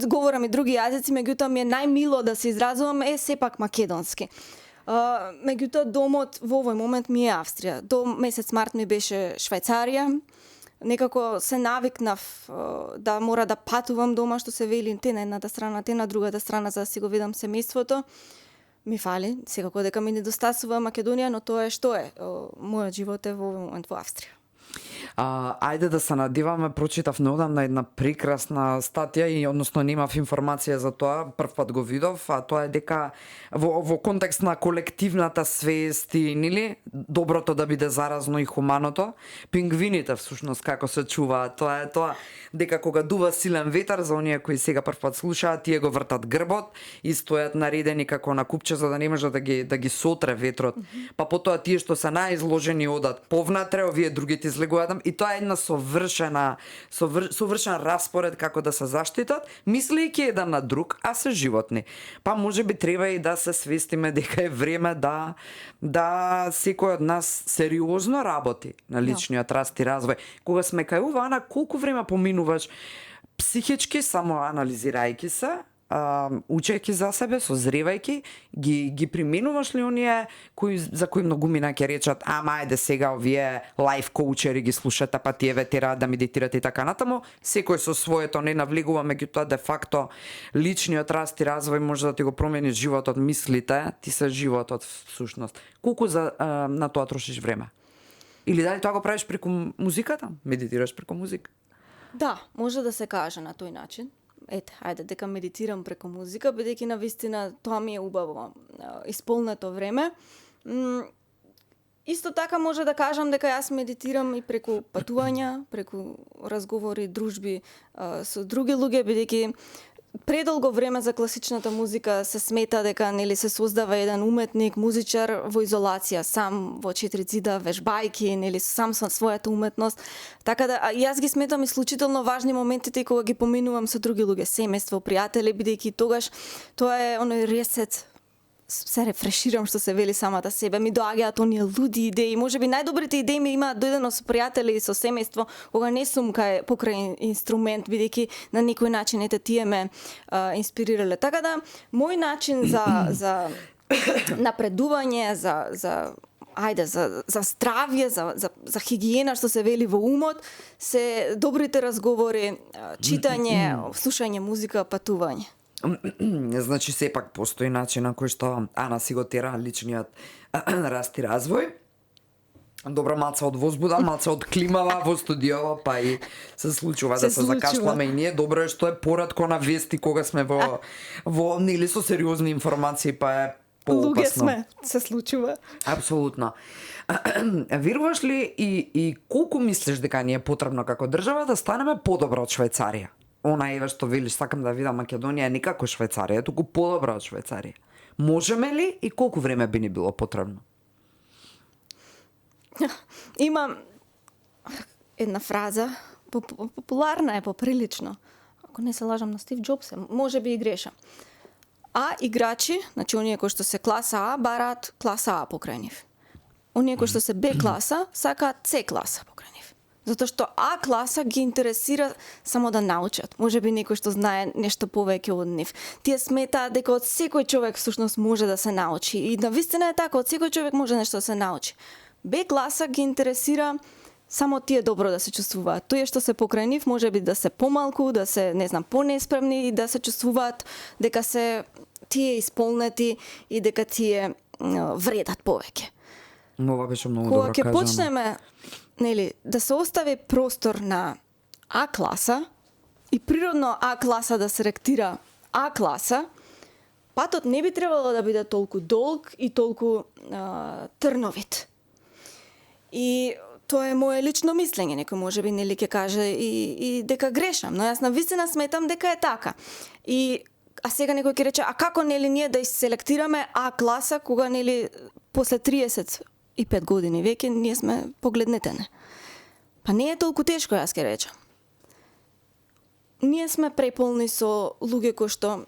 говорам и други јазици, меѓутоа ми е најмило да се изразувам е сепак македонски. Меѓутоа домот во овој момент ми е Австрија. До месец март ми беше Швајцарија. Некако се навикнав да мора да патувам дома, што се вели, те на едната страна, те на другата страна, за да си го видам семејството. Ми фали, секако дека ми недостасува Македонија, но тоа е што е. Мојот живот е во овој момент во Австрија. Ајде да се надиваме, прочитав неодамна една прекрасна статија и односно немав информација за тоа, првпат го видов, а тоа е дека во контекст на колективната свест и нели доброто да биде заразно и хуманото, пингвините всушност како се чуваат, тоа е тоа дека кога дува силен ветар, за оние кои сега првпат слушаат, тие го вртат грбот и стојат наредени како на купче за да не може да ги сотре ветрот. Па потоа тие што се најизложени одат повнатре, овие другите излегуваат, и тоа е една совршен распоред како да се заштитат, мислејќи еден на друг, а се животни. Па можеби треба и да се свестиме дека е време да секој од нас сериозно работи на личниот раст и развој. Кога сме кај ова, Ана, колку време поминуваш психички, само анализирајќи се, учејќи за себе, созревајќи, ги применуваш ли оние за кои многумина ќе речат, ама ајде сега овие лайф коучери ги слушате, па тие ве тераат да медитирате и така натаму, секој со своето не навлегува, меѓутоа де факто личниот раст и развој може да ти го промени животот, мислите, ти се животот всушност. Колку на тоа трошиш време? Или дали тоа го правиш преку музиката? Медитираш преку музика? Да, може да се каже на тој начин. Ајде, дека медитирам преку музика, бидејќи навистина тоа ми е убаво исполнето време. Исто така може да кажам дека јас медитирам и преку патувања, преку разговори, дружби со други луѓе, бидејќи предолго време за класичната музика се смета дека нели се создава еден уметник, музичар во изолација, сам во четири цида, вежбајки, нели сам со својата уметност. Така да јас ги сметам исклучително важни моментите кога ги поминувам со други луѓе, семејство, пријатели, бидејќи тогаш тоа е оној ресет, се рефреширам, што се вели самата себе, ми доаѓаат оние луди идеи, можеби најдобрите идеи ми имаат дојдено со пријатели и со семејство, кога не сум покрај инструмент, бидејќи на некој начин тие ме инспирирале. Така да, мој начин за напредување, за ајде, за здравје, за хигиена, што се вели во умот, се добрите разговори, читање, слушање музика, патување. Значи, сепак постои начин на кој што Ана си го тера личниот раст и развој. Добро, малце од возбуда, малце од климава во студиово, па и се случува да се закашламе и ние. Добро е што е поратко на вести кога сме во нели со сериозни информации, па е поопасно. Луѓе сме, се случува. Апсолутно. Веруваш ли и колку мислиш дека ни е потребно како држава да станеме подобро од Швајцарија? Она еве што велиш, сакам да видам Македонија е никако Швајцарија, туку подобро од Швајцарија. Можеме ли и колку време би ни било потребно? Има една фраза, популарна е поприлично. Ако не се лажам на Стив Џобс, може би и грешам. А играчи, значи оние кои што се класа А, бараат класа А покрај нив. Оние кои што се Б класа, сакаат С класа покрај нив. Затоа што А класа ги интересира само да научат. Може би некој што знае нешто повеќе од нив. Тие сметаат дека од секој човек всушност може да се научи. И навистина е така, од секој човек може нешто да се научи. Б класа ги интересира само тие добро да се чувствуваат. Тоа што се покрај нив може би да се помалку, да се, не знам, понеспремни и да се чувствуваат дека се тие исполнети и дека тие вредат повеќе. Ова беше многу добро кажано. Кога ќе почнеме, нели, да се остави простор на А класа и природно А класа да селектира А класа, патот не би требало да биде толку долг и толку трновит. И тоа е мое лично мислење, некој може би нели ќе каже и дека грешам, но јас навистина сметам дека е така. А сега некој ќе рече, а како нели ние да селектираме А класа кога нели после 35 години веќе ние сме погледнетене. Па не е толку тешко, јас ќе речам. Ние сме преполни со луѓе кои што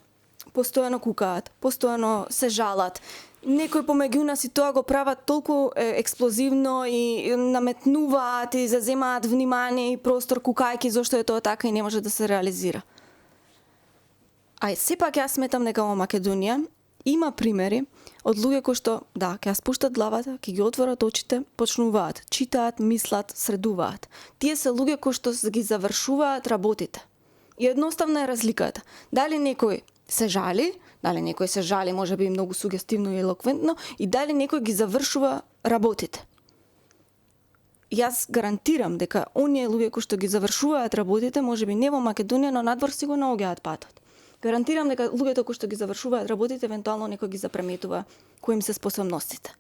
постојано кукаат, постојано се жалат. Некои помеѓу нас и тоа го прават толку експлозивно и наметнуваат и заземаат внимание и простор кукајки зошто е тоа така и не може да се реализира. А сепак јас сметам дека во Македонија има примери од луѓе кои што, да, ќе ја спуштат главата, ќе ги отворат очите, почнуваат, читаат, мислат, средуваат. Тие се луѓе кои што ги завршуваат работите. И едноставна е разликата. Дали некој се жали, дали некој се жали може би многу сугестивно и елоквентно, и дали некој ги завршува работите. Јас гарантирам дека оние луѓе кои што ги завршуваат работите, може би не во Македонија, но надвор си го наоѓаат патот. Гарантирам дека луѓето кои што ги завршуваат работите, евентуално некој ги запреметува кои им се способностите.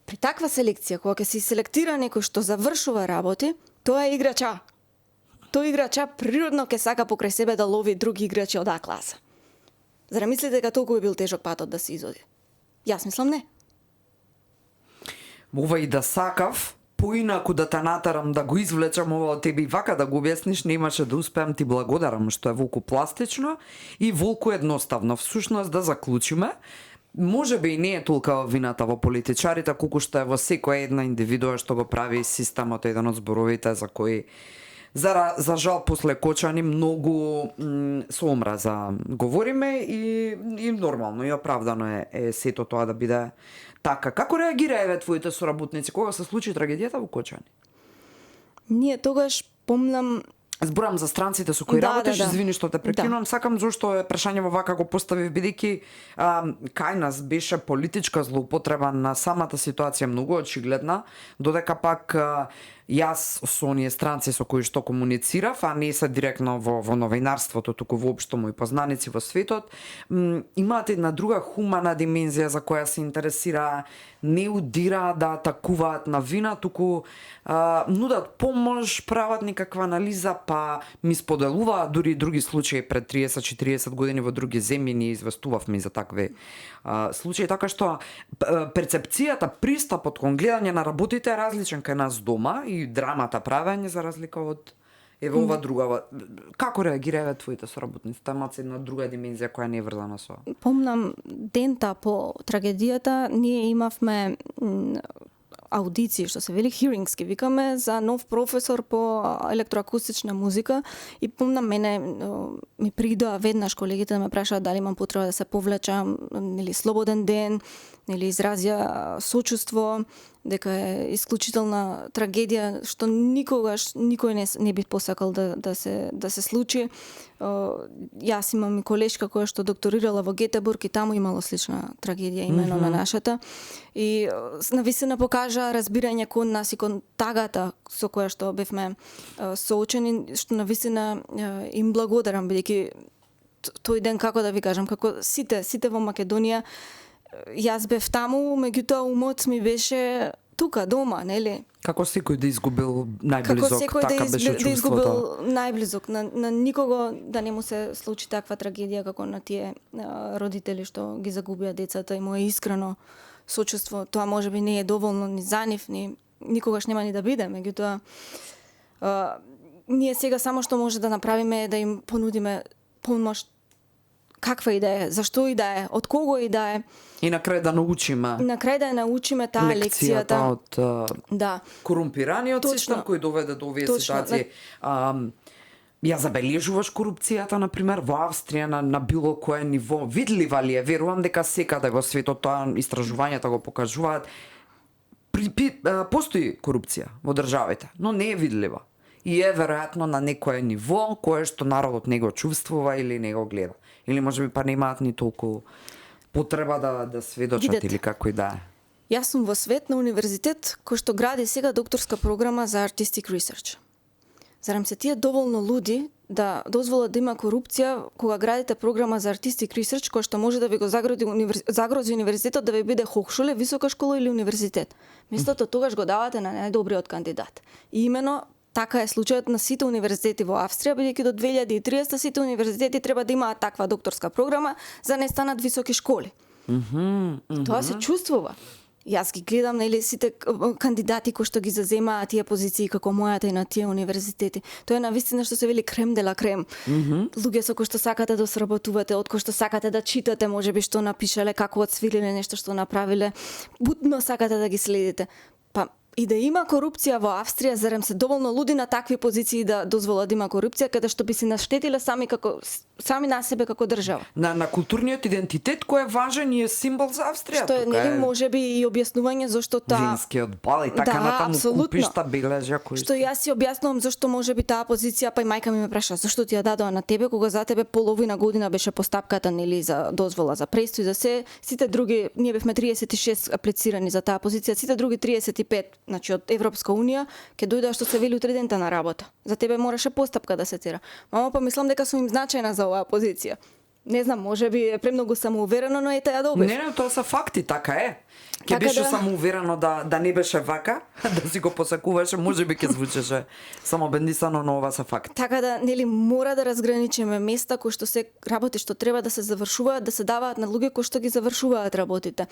При таква селекција, кога ќе се селектира некој што завршува работи, тоа е играча. Тој играча природно ќе сака покрај себе да лови други играчи од А класа. Зар мислите дека толку би бил тежок патот да се изоди? Јас мислам не. Ова и да сакав, поинаку да те натарам да го извлечам ова од тебе и вака да го објасниш, немаше да успеам, ти благодарам, што е волку пластично и волку едноставно. Всушност да заклучиме, може би и не е толка вината во политичарите, колку што е во секоја една индивидуа што го прави системот, еден од зборовите за кои за жал после Кочани многу со омраза говориме и нормално и оправдано е сето тоа да биде така. Како реагира еве твоите соработници кога се случи трагедијата во Кочани? Ние тогаш помнам. Зборам за странците со кои работиш, извини што те прекинувам, сакам зашто е прашање во вака го поставив бидејќи кај нас беше политичка злоупотреба на самата ситуација многу очигледна, додека пак јас со оние странци со кои што комуницирав, а не се директно во новинарството, туку воопшто мои познаници во светот, имаат една друга хумана димензија за која се интересира, не удираат да атакуваат на вина, туку нудат помош, прават некаква анализа, па ми споделуваат дури и други случаи пред 30-40 години во други земји, ние известувавме за такви случаи, така што перцепцијата, пристапот кон гледање на работите е различен кај нас дома и драмата правење за разлика од еве ова друга. Како реагира твоите соработници? Тамаат една друга димензија која не е врзана со. Помнам дента по трагедијата, ние имавме аудиции, што се вели hearings, ки викаме, за нов професор по електроакустична музика и помнам мене ми придоа веднаш колегите да ме прашаат дали имам потреба да се повлечам, или слободен ден, нели изразија сочувство дека е исклучителна трагедија што никогаш никој не би посакал да се случи. Јас имам и колешка која што докторирала во Гетеборг и таму имало слична трагедија имено на нашата. И навистина покажа разбирање кон нас и кон тагата со која што бевме соочени, што навистина им благодарам бидејќи тој ден, како да ви кажам, како сите во Македонија, јас бев таму, меѓутоа умот ми беше тука, дома, нели? Како секој да изгубил најблизок, Како секој така беше да изгубил чувството. најблизок, на никого да не му се случи таква трагедија како на тие родители што ги загубија децата и му е искрено сочувство. Тоа можеби не е доволно ни за нив, ни никогаш нема ни да биде, меѓутоа ние сега само што може да направиме е да им понудиме помош, каква и да е, зашто и да е, од кого и да е. И на крај да научиме На крај да ја научиме таа лекцијата. од Да. корумпираниот Точно. систем кој доведе до овие Точно. ситуации. Ја забележуваш корупцијата, например, во Австрија на било кое ниво? Видлива ли е? Верувам дека секаде во светот тоа истражувањата го покажуваат. Постои корупција во државите, но не е видлива. И е веројатно на некое ниво кое што народот не го чувствува или не го гледа. Или можеби па немаат ни толку потреба да сведочат Видете. или како и да е. Јас сум во свет на универзитет кој што гради сега докторска програма за Artistic Research. Зарем се тие доволно луди да дозволат да има корупција кога градите програма за Artistic Research која што може да ви го загрози универзитетот да ви биде Хохшуле, висока школа или универзитет. Местото тогаш го давате на најдобриот кандидат. И имено така е случајот на сите универзитети во Австрија, бидејќи до 2030 сите универзитети треба да имаат таква докторска програма за да не станат високи школи. Тоа се чувствува. Јас ги гледам нели сите кандидати кои што ги заземаат тие позиции како мојата и на тие универзитети. Тоа е навистина што се вели крем де ла крем. Луѓе со кои што сакате да сработувате, од кои што сакате да читате, можеби што напишале, како отсвириле нешто што направиле, бутно сакате да ги следите. Па и да има корупција во Австрија, зарем се доволно луди на такви позиции да дозволат да има корупција, каде што би се наштетиле сами на себе како држава. На културниот идентитет кој е важен и е символ за Австрија. Што е Тука нели можеби и објаснување зашто таа винскиот бал и така Да, натаму апсолутно. купиш табележа кои Што јас си објаснувам зашто можеби таа позиција, па и мајка ми ме праша зашто ти ја дадоа на тебе кога за тебе половина година беше постапката нели за дозвола за престој за се, сите други ние бевме 36 аплицирани за таа позиција, сите други 35, значи од Европска унија ќе дојдоа што се вели утре дента на работа. За тебе мораше постапка да се тера. Мамо па мислам дека сум им значајна за оваа позиција. Не знам, можеби е премногу самоуверено, но ете ја добив. Не, тоа се факти, така е. Ќе Така беше да- самоуверено да не беше вака, да си го посакуваше, можеби ќе звучеше само бендисано, но ова се факти. Така да, нели, мора да разграничиме места кои што се работи што треба да се завршуваат, да се даваат на луѓе кои што ги завршуваат работите.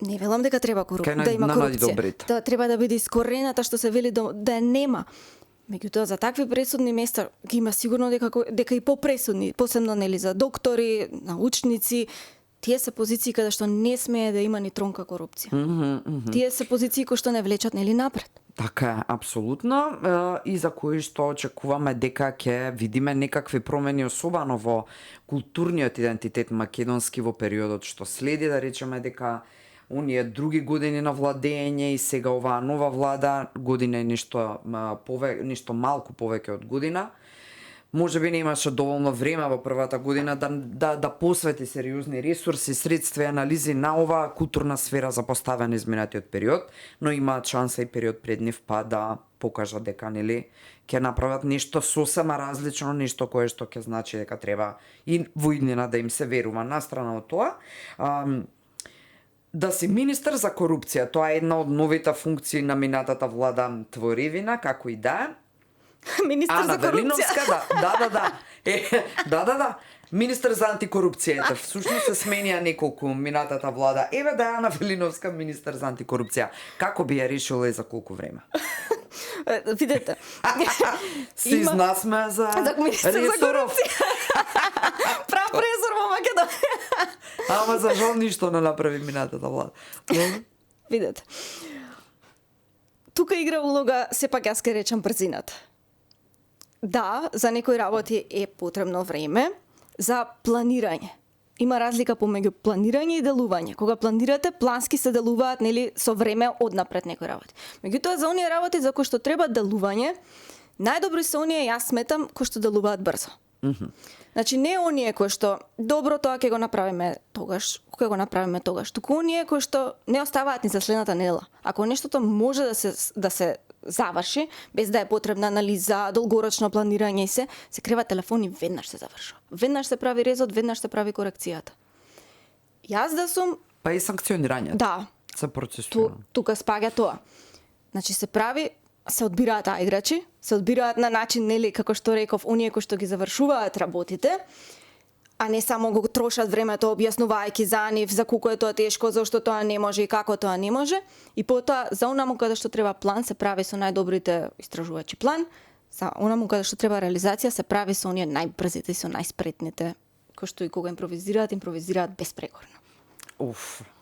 Не велам дека треба Кај да има на корупција. најдобрите. Да треба да биде искорената што се вели да ја нема. Меѓутоа за такви пресудни места ги има сигурно дека и попресудни, посебно нели за доктори, научници, тие се позиции каде што не смее да има ни тронка корупција. Тие се позиции кои што не влечат нели напред. Така е, апсолутно, и за кои што очекуваме дека ќе видиме некакви промени, особено во културниот идентитет македонски во периодот што следи, да речеме дека оние други години на владење и сега оваа нова влада, година и нешто малку повеќе од година, може би немаше доволно време во првата година да посвети сериозни ресурси, средства и анализи на оваа културна сфера за поставен изминатиот период, но имаат шанса и период пред нив па да покажат дека нели ќе направат нешто сосема различно, нешто кое што ќе значи дека треба и во иднина да им се верува. Настрана од тоа, да си министер за корупција, тоа е една од новите функции на минатата влада творевина, како и да е. Министер Ана за корупција. Велиновска, да. Министер за антикорупција. Всушност се сменија неколку минатата влада. Еве да Ана Велиновска министер за антикорупција. Како би ја решила и за колку време? Видете. Си знасме за министер за ресоров. Прав ресор во Македонија. Ама за жал ништо не направи минатата влада. Видете. Тука игра улога, сепак јас ке речам брзината. Да, за некои работи е потребно време за планирање. има разлика помеѓу планирање и делување. Кога планирате, плански се делуваат, нели, со време однапред некои работи. Меѓутоа, за оние работи за кои што треба делување, најдобри се оние, јас сметам, кои што делуваат брзо. Значи, не оние кои што добро тоа ќе го направиме тогаш, туку оние кои што не оставаат ни за следната недела. Ако нештото може да се заврши, без да е потребна анализа, долгорочно планирање и се крева телефон и веднаш се завршува. Веднаш се прави резот, веднаш се прави корекцијата. Јас да сум... Па и санкционирањето. Да. Се процесуира. Тука спаѓа тоа. Значи се прави, се одбираат играчи, се одбираат на начин, нели, како што реков, оние кои што ги завршуваат работите, а не само го трошат времето објаснувајќи за нив, за колку е тоа тешко, зашто тоа не може и како тоа не може. И потоа, за онаму каде што треба план, се прави со најдобрите истражувачи план, за онаму каде што треба реализација, се прави со оние најбрзите и со најспретните, кои што и кога импровизираат безпрекорно.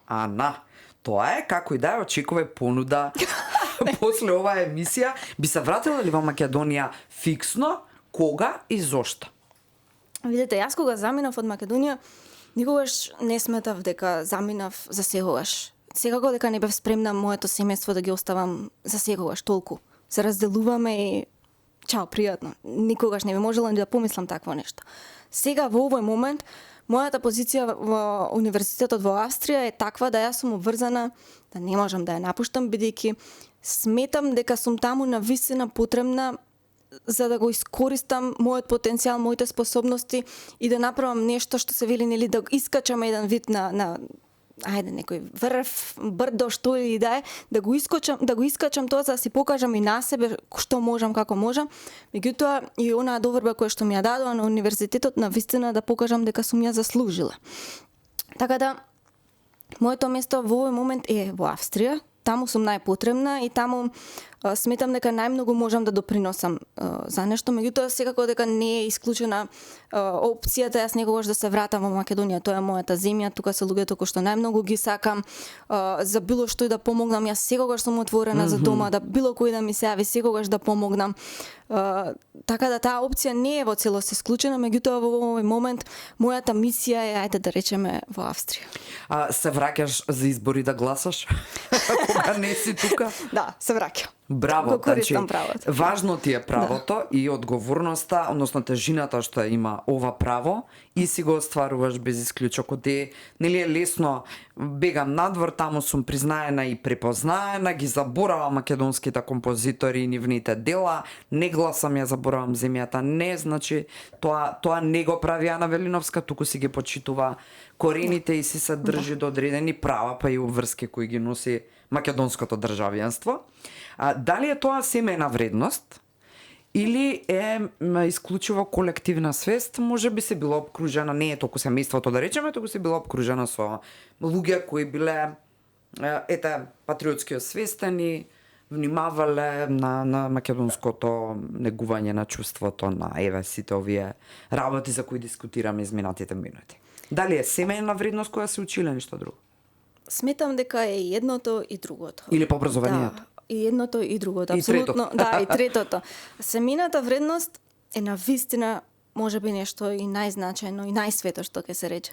Ана, тоа е како и да е, очекуваме понуда после оваа емисија. Би се вратила ли во Македонија фиксно, кога и зошто? Видете, јас кога заминав од Македонија, никогаш не сметав дека заминав за секогаш. Секако дека не бев спремна моето семејство да ги оставам за секогаш толку. Се разделуваме и чао, пријатно. Никогаш не би можела ни да помислам такво нешто. Сега во овој момент мојата позиција во универзитетот во Австрија е таква да јас сум обврзана да не можам да ја напуштам, бидејќи сметам дека сум таму на вистина потребна за да го искористам мојот потенцијал, моите способности и да направам нешто што се вели, нели, да искачам еден вид на некој врв, брдо, што и да е, да го искачам тоа за да си покажам и на себе што можам, како можам. Меѓутоа и онаа доверба која што ми ја дадоа на универзитетот, на вистина да покажам дека сум ја заслужила. Така да моето место во овој момент е во Австрија. Таму сум најпотребна и таму сметам дека најмногу можам да доприносам за нешто, меѓутоа секако дека не е исклучена опцијата јас некогаш да се вратам во Македонија. Тоа е мојата земја, тука се луѓето кои што најмногу ги сакам, за било што и да помогнам. Јас секогаш сум отворена за дома, да било кој да ми се јави, секогаш да помогнам. Така да таа опција не е во целост исклучена, меѓутоа во овој момент мојата мисија е, ајде да речеме, во Австрија. Се враќаш за избори да гласаш? Кога не си тука? Да, се враќам. Браво, значи, правото. Важно ти е правото и одговорноста, односно тежината што има ова право и си го остваруваш без исклучок. Нели е лесно, бегам надвор, таму сум признаена и препознаена, ги заборавам македонските композитори и нивните дела, не гласам, ја заборавам земјата, не, значи тоа не го прави Ана Велиновска, туку си ги почитува корените и си се држи до одредени права, па и обврски кои ги носи македонското државјанство. Дали е тоа семејна вредност или е исклучиво колективна свест, може би се било обкружена, не е толку семејството да речеме, туку се било обкружена со луѓе кои биле патриотски освестени, внимавале на македонското негување на чувството на сите овие работи за кои дискутираме изминатите минути. Дали е семејна вредност која се учи или нешто друго? Сметам дека е едното и другото. Или по образованието? Да, и едното и другото, и апсолутно. трето. Да, и третото. Семејната вредност е навистина можеби нешто и најзначајно и најсвето што ќе се рече.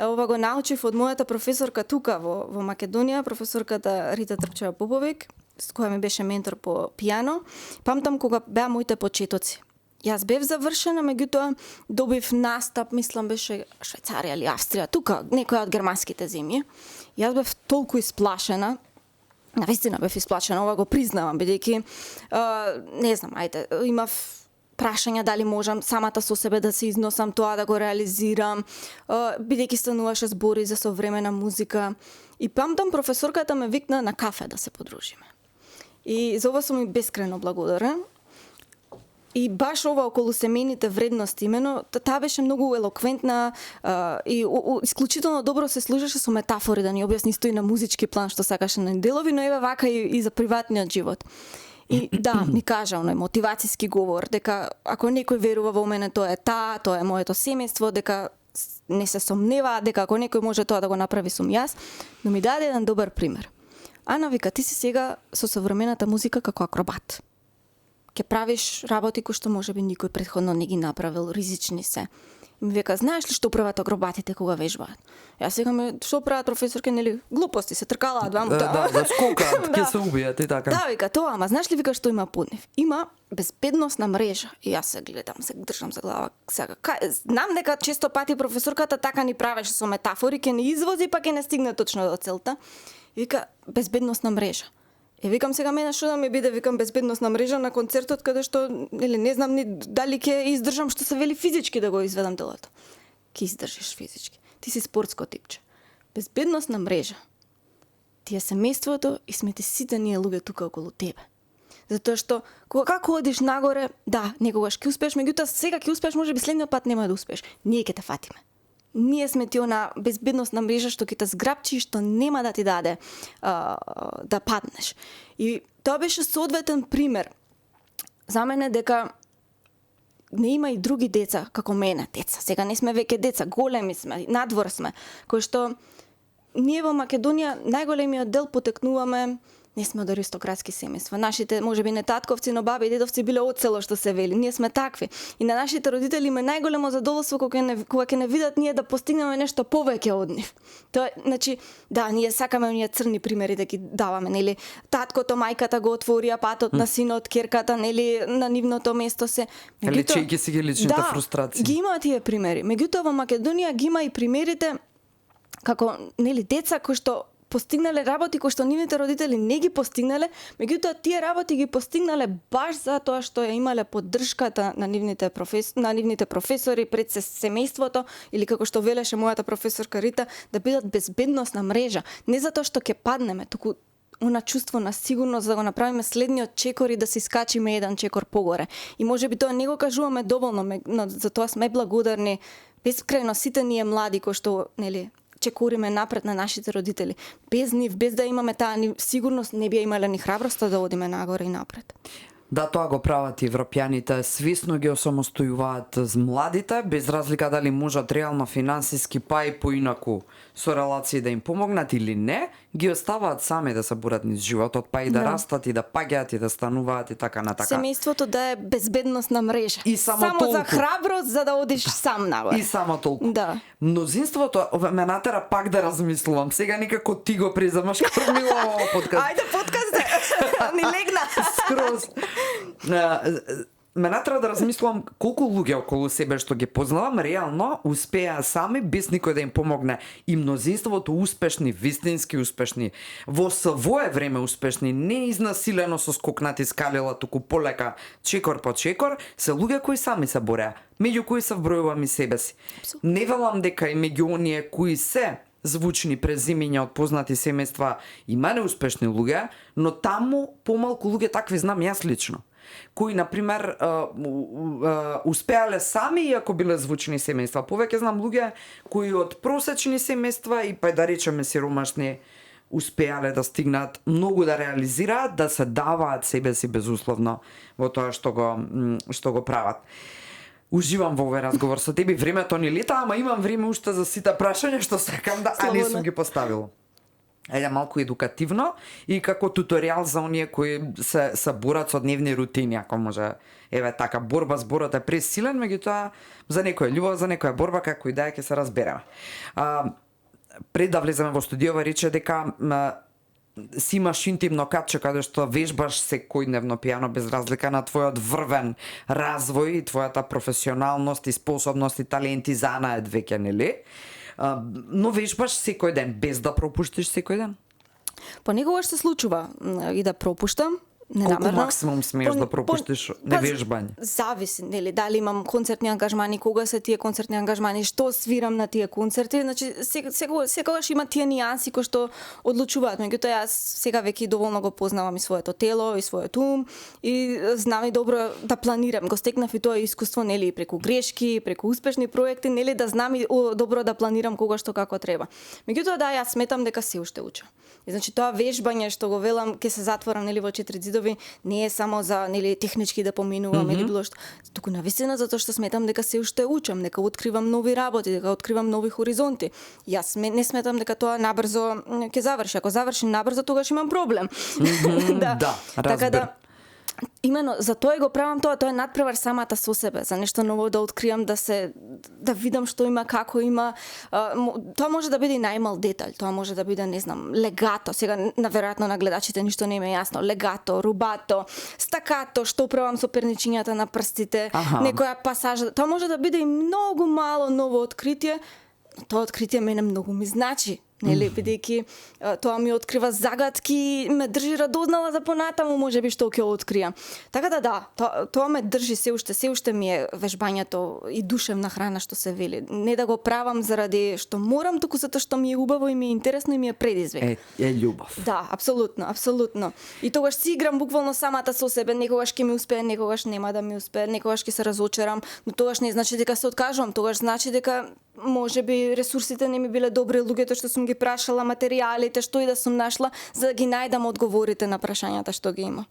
Ова го научив од мојата професорка тука во Македонија, професорката Рита Трпчева-Поповик, с која ми беше ментор по пијано. Памтам кога беа моите почетоци. Јас бев завршена, меѓутоа добив настап, мислам беше Швајцарија или Австрија, тука, некоја од германските земји. Јас бев толку исплашена, навистина бев исплашена, ова го признавам, бидејќи, не знам, имав прашања дали можам самата со себе да се износам тоа, да го реализирам, бидејќи стануваше збори за современа музика. И памтам професорката ме викна на кафе да се подружиме. И за ова сум и бескрајно благодарен. И баш ова околу семејните вредности, имено, таа беше многу елоквентна и исклучително добро се служеше со метафори да ни објасни стои на музички план што сакаше на делови, но еве вака и за приватниот живот. И да, ми кажа оној мотивацијски говор, дека ако некој верува во мене, тоа е моето семејство, дека не се сомнева, дека ако некој може тоа да го направи сум јас, но ми даде еден добар пример. Ана вика, ти си сега со современата музика како акробат. Ке правиш работи кои што можеби никој претходно не ги направил, ризични се. И ми вика, знаеш ли што прават акробатите кога вежбаат? Јас викам, што прават професорке, нели, глупости, се тркалаат двамата. Да скокаат, ќе се убијат и така. Да, вика, тоа, ама знаеш ли вика што има под нив? Има безбедносна мрежа. И јас се гледам, се држам за глава. Сега, знам дека често пати професорката така ни правеше со метафори, ќе не извози, па ќе не стигне точно до целта. И вика, безбедносна мрежа. Е, викам сега мене што да ми биде, викам, безбедносна мрежа на концертот, каде што, или не знам ни дали ќе издржам што се вели физички да го изведам делото. Ќе издржиш физички. Ти си спортско типче. Безбедносна мрежа. Ти е семејството и сме ти сите ние луѓе тука околу тебе. Затоа што како одиш нагоре, да, некогаш ќе успееш, меѓутоа сега ќе успееш, можеби следниот пат нема да успееш. Ние ќе те фатиме. Ние сме ти она безбедносна мрежа што ќе те зграпчи и што нема да ти даде да паднеш. И тоа беше соодветен пример за мене дека не има и други деца како мене, деца. Сега не сме веќе деца, големи сме, надвор сме, кои што ние во Македонија најголемиот дел потекнуваме, не сме од аристократски семејства. Нашите, можеби не татковци, но баби и дедовци биле од село што се вели. Ние сме такви. И на нашите родители има најголемо задоволство кога ќе не видат ние да постигнеме нешто повеќе од нив. Тоа, значи, да, ние сакаме оние црни примери да ги даваме, нели? Таткото, мајката го отворија патот на синот, керката, нели, на нивното место се. Лечејќи си ги личните фрустрации. Ги има тие примери. Меѓутоа во Македонија ги има и примерите како, нели, деца кои што постигнале работи кои што нивните родители не ги постигнале, меѓутоа тие работи ги постигнале баш затоа што ја имале поддршката на нивните професори пред семејството, или како што велеше мојата професорка Рита, да бидат безбедносна мрежа, не затоа што ќе паднеме, туку она чувство на сигурност да го направиме следниот чекор и да се искачиме еден чекор погоре. И можеби тоа не го кажуваме доволно, но затоа сме благодарни бескрајно сите ние млади кои што, нели, чекориме напред на нашите родители. Без нив, без да имаме таа сигурност, не би имале ни храброста да одиме нагоре и напред. Да, тоа го прават и европјаните, свисно ги осамостојуваат з младите, без разлика дали можат реално финансиски па и поинаку со релации да им помогнат или не, ги оставаат сами да се бурат низ животот, па и да растат и да паѓаат и да стануваат и така натака. Семејството да е безбедносна мрежа. И само толку. За храброст за да одиш сам нагоре. И само толку. Да. Мнозинството ме натера пак да размислувам. Сега никако ти го преземаш кормила овој подкаст. Ајде подкаст, ни легна. Скроз. Ме натера да размислувам колку луѓе околу себе што ги познавам реално успеа сами без никој да им помогне. И мнозинството успешни, вистински успешни, во свое време успешни, не изнасилено со скокнати скалела, туку полека, чекор по чекор, се луѓе кои сами се бореа, меѓу кои се вбројувам и себе си. Не велам дека и меѓу оние кои се звучни презимиња од познати семејства има неуспешни луѓе, но таму помалку луѓе такви знам јас лично, кои, например, успеале сами иако биле звучни семејства. Повеќе знам луѓе кои од просечни семејства и па да речеме сиромашни успеале да стигнат многу да реализираат, да се даваат себе си безусловно во тоа што го прават. Уживам во овој разговор со тебе, времето ни лета, ама имам време уште за сите прашања што сакам да, а не сум ги поставила. Еде малку едукативно и како туторијал за оние кои се борат со дневни рутини, ако може. Еве така, борба зборот е пресилен, меѓутоа за некој љубов, за некоја борба, како и да е, ќе се разбереме. Пред да влеземе во студиова рече дека си имаш интимно капче каде што вежбаш секојдневно пијано без разлика на твојот врвен развој и твојата професионалност и способност и таленти занает веќе, нели? Но вежбаш секој ден без да пропуштиш секој ден? Понекогаш се случува и да пропуштам. Колку максимум смееш да пропуштиш невежбање? Зависи, нели, дали имам концертни ангажмани, кога се тие концертни ангажмани, што свирам на тие концерти, значи секогаш има тие нијанси кои што одлучуваат, меѓутоа јас сега веќе доволно го познавам и своето тело, и својот ум и знам и добро да планирам. Го стекнав и тоа искуство, нели, преку грешки, преку успешни проекти, нели, да знам и добро да планирам кога што како треба. Меѓутоа да, јас сметам дека се уште учам. И значи тоа вежбање што го велам, ќе се затворам, нели, во 4 зидови, не е само за, нели, технички да поминувам или било што, туку навистина затоа што сметам дека се уште учам, дека откривам нови работи, дека откривам нови хоризонти. Јас не сметам дека тоа набрзо ќе заврши. Ако заврши набрзо, тогаш имам проблем. Да, така да Имено, за тоа го правам тоа е надпревар самата со себе, за нешто ново да откриам, да видам што има, како има. Тоа може да биде и најмал детаљ, тоа може да биде, не знам, легато, сега наверојатно на гледачите ништо не им е јасно, легато, рубато, стакато, што правам со перничињата на прстите, некоја пасажа, тоа може да биде и многу мало ново откритие. Тоа откритие мене многу ми значи, нели, бидејќи тоа ми открива загадки, ме држи радознала за понатаму, можеби што ќе откријам. Така да, тоа ме држи се уште ми е вежбањето и душевна храна што се вели. Не да го правам заради што морам, туку затоа што ми е убаво и ми е интересно и ми е предизвик. Е љубов. Да, апсолутно. И тогаш си играм буквално самата со себе, некогаш ќе ми успее, некогаш нема да ми успее, некогаш ќе се разочарам, но тогаш не значи дека се откажувам, тогаш значи дека можеби ресурсите не ми биле добри, луѓето што сум ги прашала, материјалите, што и да сум нашла, за да ги најдам одговорите на прашањата што ги има.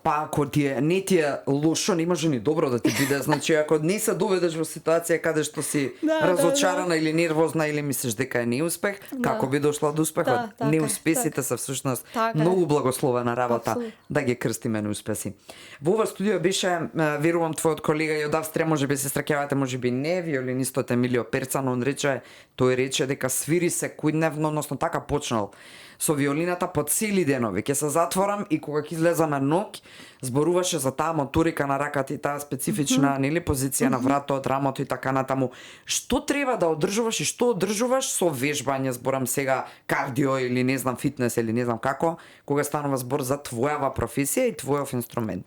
Па ако не ти е лошо, не може ни добро да ти биде. Значи, ако не се доведеш во ситуација каде што си разочарана или нервозна или мислиш дека е неуспех, како би дошла до успехот? Неуспесите се всушност многу благословена работа. Да ги крстиме неуспеси. Во ова студио беше, верувам, твојот колега и од Австрија, можеби се среќавате, можеби не, виолинистот Емилио Перцан, он тој рече дека свири секојдневно, односно така почнал со виолината по цели денови. Ќе се затворам и кога ќе излезаме ноќ, зборуваше за таа моторика на раката и таа специфична нели позиција на вратот, рамото и така натаму. Што треба да одржуваш и што одржуваш со вежбање, зборам сега кардио или не знам фитнес или не знам како, кога станува збор за твојава професија и твојов инструмент.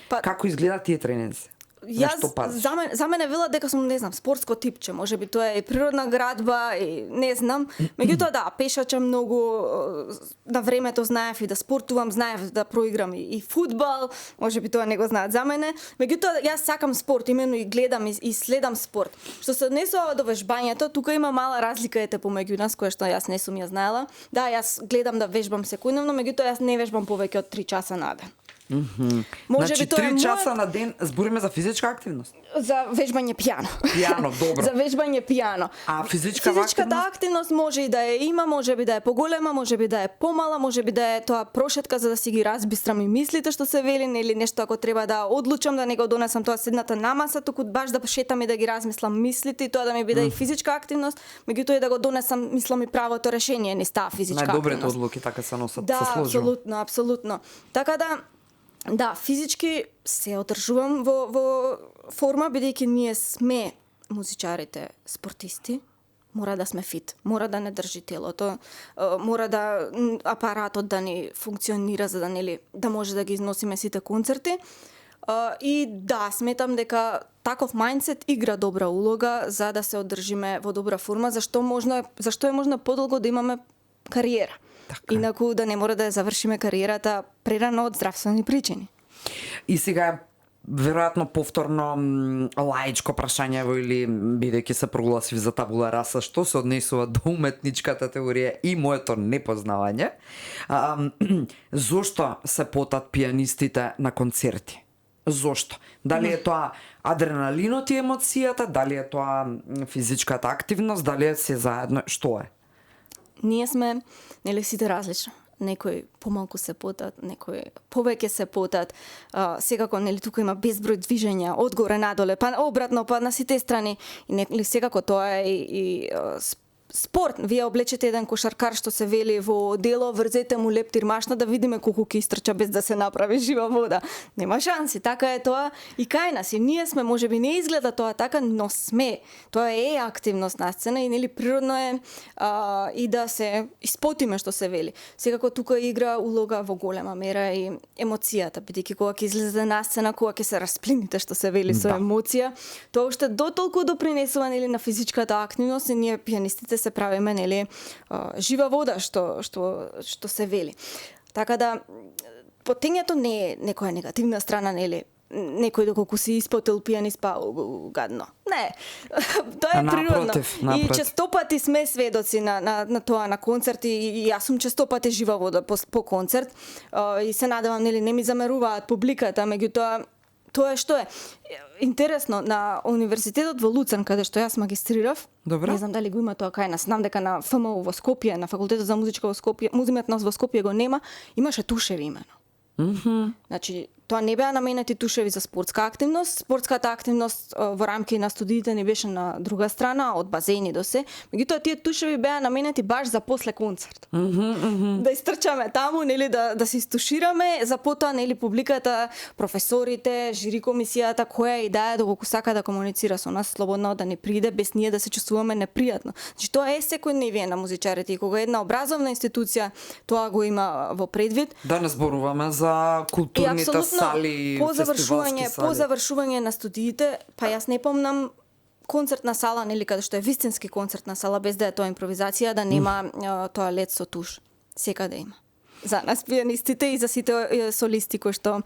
Како изгледа тие тренинзи? За мене вела дека сум, не знам, спортско типче, можеби тоа е природна градба и не знам. Меѓутоа да, пешачам многу, на времето знаев и да спортувам, знаев да проиграм и фудбал, можеби тоа не го знаат за мене. Меѓутоа јас сакам спорт, именно и гледам и следам спорт. Што се однесува до вежбањето, тука има мала разлика помеѓу нас, која што јас не сум ја знаела. Да, јас гледам да вежбам секојдневно, меѓутоа јас не вежбам повеќе од 3 часа на ден. Значи 3 часа на ден збориме за физичка активност? За вежбање пијано. Пијано, добро. За вежбање пијано. А физичката активност може и да ја има, можеби да е поголема, можеби да е помала, можеби да е тоа прошетка за да си ги разбистрам и мислите што се вели, или нешто ако треба да одлучам да не го донесам тоа седната на маса, туку баш да шетам и да ги размислам мислите и тоа да ми биде и физичка активност, меѓутоа и да го донесам, мислам, и правото решение, не става физичка активност. Најдобрите одлуки така се носат, се сложува. Да, апсолутно. Така да, физички се одржувам во форма, бидејќи ние сме музичарите, спортисти, мора да сме фит, мора да не држи телото, мора да апаратот да ни функционира за да може да ги износиме сите концерти. И да, сметам дека таков мајндсет игра добра улога за да се одржиме во добра форма, зашто е можно подолго да имаме кариера. Така. Инаку да не мора да ја завршиме кариерата прерано од здравствени причини. И сега веројатно повторно лаичко прашање или бидејќи се прогласив за табула раса, што се однесува до уметничката теорија и моето непознавање. Зошто се потат пијанистите на концерти? Зошто? Дали е тоа адреналинот и емоцијата, дали е тоа физичката активност, дали е се заедно, што е? Ние сме, сите различно. Некои помалку се потат, некои повеќе се потат. Секако, тука има безброј движења, одгоре надоле, па обратно, па на сите страни. И секако тоа е и спорт. Вие облечете еден кошаркар што се вели во дело, врзете му лептир машна да видиме колку ќе истрча без да се направи жива вода. Нема шанси, така е тоа и кај нас. И ние сме, можеби не изгледа тоа така, но сме. Тоа е активност на сцена и природно е и да се испотиме што се вели. Секако тука игра улога во голема мера и емоцијата, бидејќи кога ќе излезе на сцена, кога ќе се расплините што се вели со емоција, тоа уште дотолку допринесува на физичката активност и ние пијанистите се правиме жива вода што се вели. Така да потењето не е некоја негативна страна, некој доколку си испотил пијанист па гадно. Не. Тоа е природно. И често пати сме сведоци на тоа на концерти и јас сум често пати жива вода по концерт и се надевам не ми замеруваат публиката, меѓутоа тоа е што е. Интересно, на универзитетот во Луцан, каде што јас магистрирав, не знам дали го има тоа кај нас, знам дека на ФМУ во Скопје, на факултетот за музичка во Скопје, музиметност во Скопје го нема, имаше тушеви имено. Значи, тоа не беа наменети тушеви за спортска активност. Спортската активност во рамки на студиите ни беше на друга страна, од базени до се. Меѓутоа тие тушеви беа наменети баш за после концерт. Да истрчаме таму, нели да се истушираме, за потоа нели публиката, професорите, жири комисијата која и да е доколку сака да комуницира со нас слободно, да не приде без ние да се чувствуваме непријатно. Значи тоа е секојдневие на музичарите и кога една образовна институција тоа го има во предвид. Да не зборуваме за културните сали, фестивалски сали. По завршување на студиите, па јас не помнам концертна сала, нели, каде што е вистински концертна сала, без да е тоа импровизација, да нема тоа лед со туш. Секаде има. За нас пианистите и за сите солисти кои што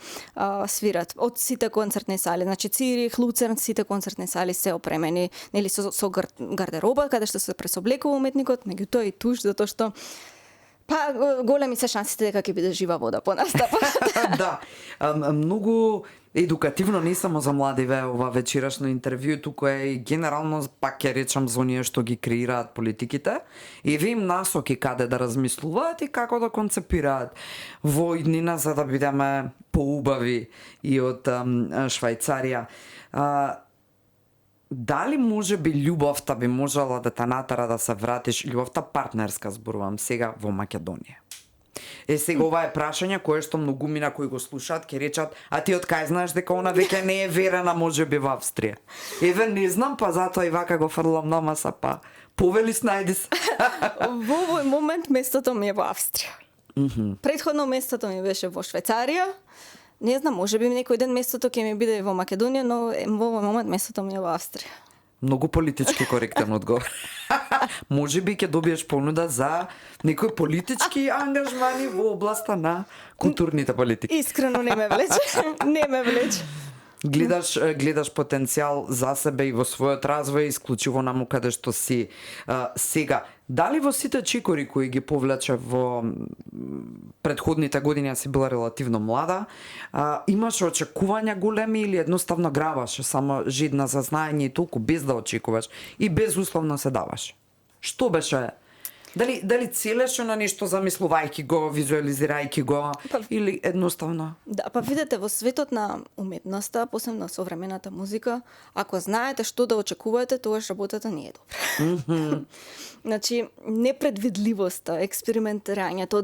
свират од сите концертни сали. Значи Цирих, Луцерн, сите концертни сали се опремени, нели, со гардероба каде што се пресоблекува уметникот, меѓутоа и туш, затоа што големи се шансите дека ќе биде жива вода по настапот. Да. Многу едукативно не само за младиве ова вечерашно интервју, туку е и генерално, пак ќе речам, за оние што ги креираат политиките и ви им насоки каде да размислуваат и како да концепираат во иднина за да бидеме поубави и од Швајцарија. Дали може би љубовта би можела да те натера да се вратиш, љубовта партнерска зборувам сега, во Македонија? Сега ова е прашање кое што многумина кои го слушаат ќе речат, а ти од кај знаеш дека она веќе не е верена може би во Австрија? Еве не знам, па затоа и вака го фрлам на маса, па повели снајди се. Во овој момент местото ми е во Австрија. Претходно местото ми беше во Швајцарија. Не знам, може би некој ден местото ќе ми биде во Македонија, но во овој момент местото ми е во Австрија. Многу политички коректен одговор. Може би ќе добиеш понуда за некои политички ангажмани во областа на културните политики. Искрено не ме влече. Не ме влече. Гледаш потенцијал за себе и во својот развој, исклучиво наму каде што си сега. Дали во сите чекори кои ги повлече во претходните години, ја си била релативно млада, имаш очекувања големи или едноставно грабаш само жидна за знаење и толку без да очекуваш и безусловно се даваш? Што беше? Дали целеше на нешто замислувајќи го, визуализирајќи го или едноставно? Да, па видете, во светот на уметноста, посебно современата музика, ако знаете што да очекувате, тогаш работата не е добра. Значи, непредвидливоста, експериментирањето,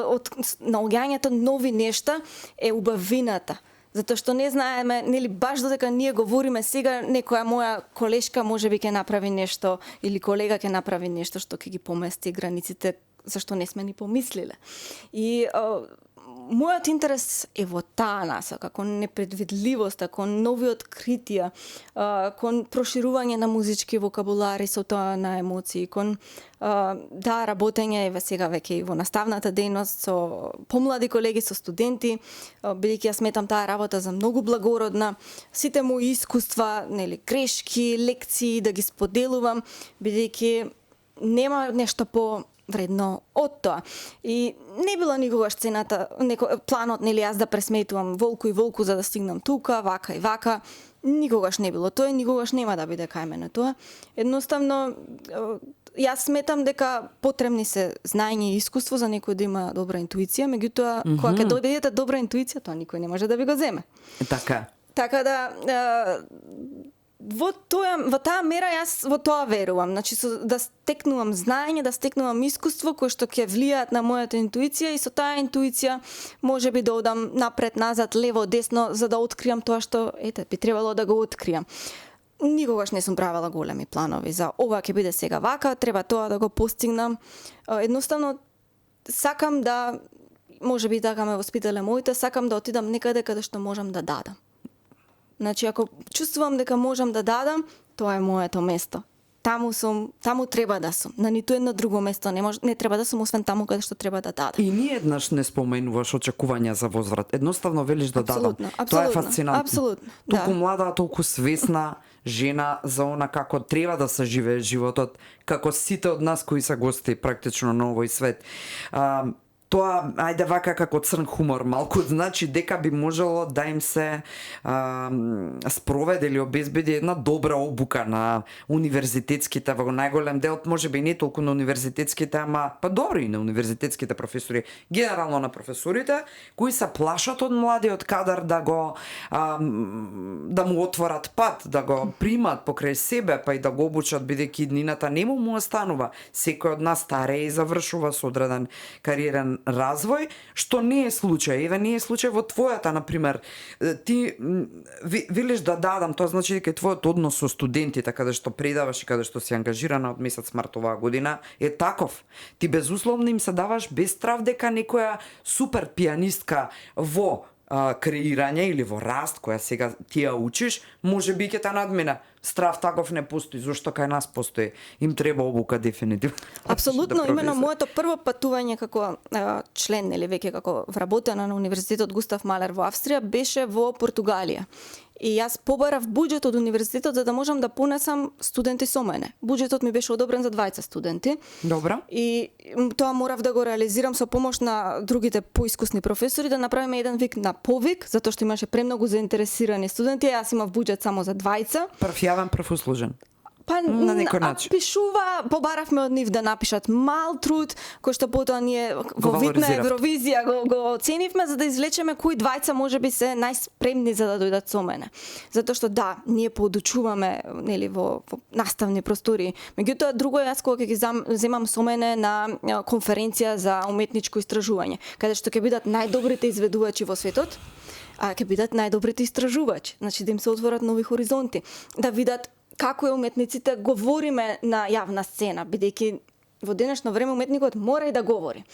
од наоѓањето нови нешта е убавината. Затоа што не знаеме, нели баш додека ние говориме сега, некоја моја колешка можеби ќе направи нешто или колега ќе направи нешто што ќе ги помести границите зашто не сме ни помислиле. И мојот интерес е во таа насока, кон непредвидливоста, кон нови откритија, кон проширување на музички вокабулари со тоа на емоции, кон работење еве сега веќе и во наставната дејност со помлади колеги, со студенти, бидејќи ја сметам таа работа за многу благородна, сите мои искуства, нели, грешки, лекции да ги споделувам, бидејќи нема нешто вредно од тоа. И не било никогаш цената, планот, нели, јас да пресметувам волку и волку за да стигнам тука, вака и вака. Никогаш не било тоа и никогаш нема да биде кај мене тоа. Едноставно, јас сметам дека потребни се знаење и искуство за некој да има добра интуиција, меѓутоа, кога ќе добиете добра интуиција, тоа никој не може да ви го земе. Така. Така да, во таа мера јас во тоа верувам, значи да стекнувам знаење, да стекнувам искуство кое што ќе влијаат на мојата интуиција и со таа интуиција можеби да одам напред, назад, лево, десно за да откриам тоа што би требало да го откриам. Никогаш не сум правила големи планови за ова ќе биде сега вака, треба тоа да го постигнам. Едноставно сакам да, можеби така ме воспитале моите, сакам да отидам некаде каде што можам да дадам. Значи, ако чувствувам дека можам да дадам, тоа е моето место. Таму треба да сум. На ниту едно друго место не треба да сум, освен таму каде што треба да дадам. И ни еднаш не споменуваш очекувања за возврат. Едноставно велиш да дадам. Абсолютно, Тоа е фасцинантно. Апсолутно. Толку млада, толку свесна жена за она како треба да се живее животот, како сите од нас кои се гости практично на овој свет. тоа, ајде вака како црн хумор малку, значи дека би можело да им се спроведе или обезбеди една добра обука на универзитетските, во најголем дел, можеби не толку на универзитетските, ама па добро и на универзитетските професори, генерално на професорите, кои се плашат од младиот кадар да го да му отворат пат, да го примат покрај себе, па и да го обучат, бидејќи иднината нему му останува. Секој од нас старее и завршува со одреден кариерен развој, што не е случај. Еве не е случај во твојата, на пример. Ти велиш да дадам, тоа значи дека твојот однос со студентите, каде што предаваш и каде што си ангажирана од месец март оваа година, е таков. Ти безусловно им се даваш без страв дека некоја супер пианистка во креирање или во раст, која сега ти ја учиш, може би ќе те надмина. Страв таков не постои, зашто кај нас постои. Им треба обука дефинитивно. Апсолутно, да имено моето прво патување како член или веќе како вработена на Универзитетот Густав Малер во Австрија беше во Португалија. И јас побарав буџет од универзитетот за да можам да понесам студенти со мене. Буџетот ми беше одобрен за 20 студенти. Добро. И тоа морав да го реализирам со помош на другите поискусни професори, да направиме еден вик на повик, затоа што имаше премногу заинтересирани студенти, јас имав буџет само за 20. Прв јавен, прв услужен. Па на некој начин. Пишува, побаравме од нив да напишат мал труд, кој што потоа ние во вид на Евровизија го оценивме за да извлечеме кои двајца можеби се најспремни за да дојдат со мене. Затоа што да, ние поодучуваме нели во наставни простори. Меѓутоа друго јас кога ќе ги земам со мене на конференција за уметничко истражување, каде што ќе бидат најдобрите изведувачи во светот, а ќе бидат најдобрите истражувачи, значи да им се отворат нови хоризонти, да видат како е уметниците говориме на јавна сцена, бидејќи во денешно време уметникот мора и да говори.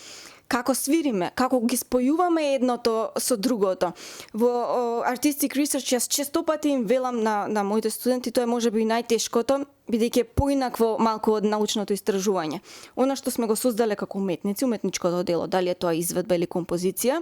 Како свириме, како ги спојуваме едното со другото. Во Artistic Research јас честопати им велам на моите студенти, тоа е можеби најтешкото, бидејќи е поинакво малку од научното истражување. Она што сме го создале како уметници, уметничкото дело, дали е тоа изведба или композиција,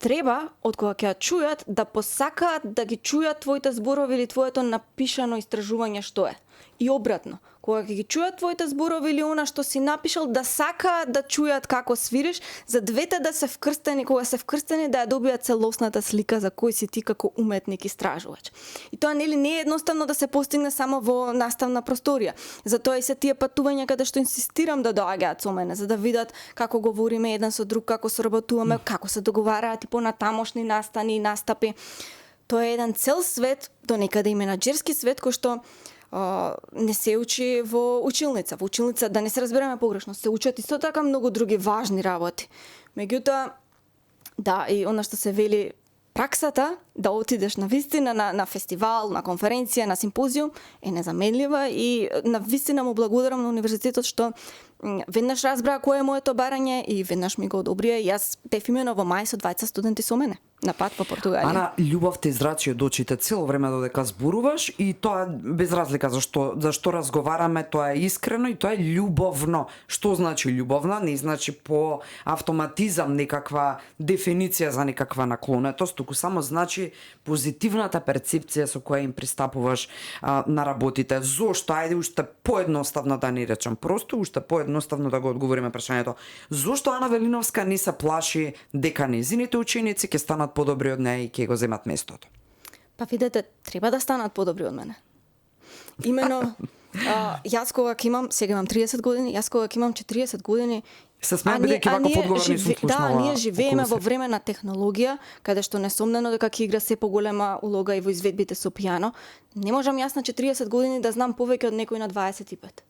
треба, од кога ќе ја чујат, да посакаат да ги чујат твоите зборови или твоето напишано истражување што е. И обратно, кога ќе ги чујат твоите зборови или она што си напишал, да сакаат да чујат како свириш, за двете да се вкрстени, кога се вкрстени да ја добијат целосната слика за кој си ти како уметник истражувач. И тоа нели не е едноставно да се постигне само во наставна просторија. Затоа и се тие патувања каде што инсистирам да доаѓаат со мене, за да видат како говориме еден со друг, како соработуваме, како се договараат и понатамошни настани и настапи. Тоа е еден цел свет, до некаде и менаџерски свет, кој што не се учи во училница. Во училница, да не се разбереме погрешно, се учат исто така многу други важни работи. Меѓутоа, да, и она што се вели праксата, да отидеш на вистина на фестивал, на конференција, на симпозиум, е незаменлива и на вистина му благодарам на универзитетот што веднаш разбра кое е моето барање и веднаш ми го одобрија. Јас дефимено во мај со 20 студенти со мене на пат во Португалија. Ана, љубов те израчи од очите цело време додека зборуваш и тоа без разлика зашто разговараме, тоа е искрено и тоа е љубовно. Што значи љубовна? Не значи по автоматизам некаква дефиниција за некаква наклонетост, туку само значи позитивната перцепција со која им пристапуваш на работите. Зошто? Ајде уште поедноставно да не речам, просто уште поедноставно да го одговориме прашањето. Зошто Ана Велиновска не се плаши дека незините ученици ќе станат подобри од неа и ќе го земат местото? Па видете, треба да станат подобри од мене. Имено, јас кога ќе имам, сега имам 30 години, јас кога ќе имам 40 години, се смеа бидејќи вака подговорни сум слушнала. Да, ние живееме во време на технологија, каде што несомнено дека ќе игра се поголема улога и во изведбите со пијано. Не можам јас на 40 години да знам повеќе од некој на 25.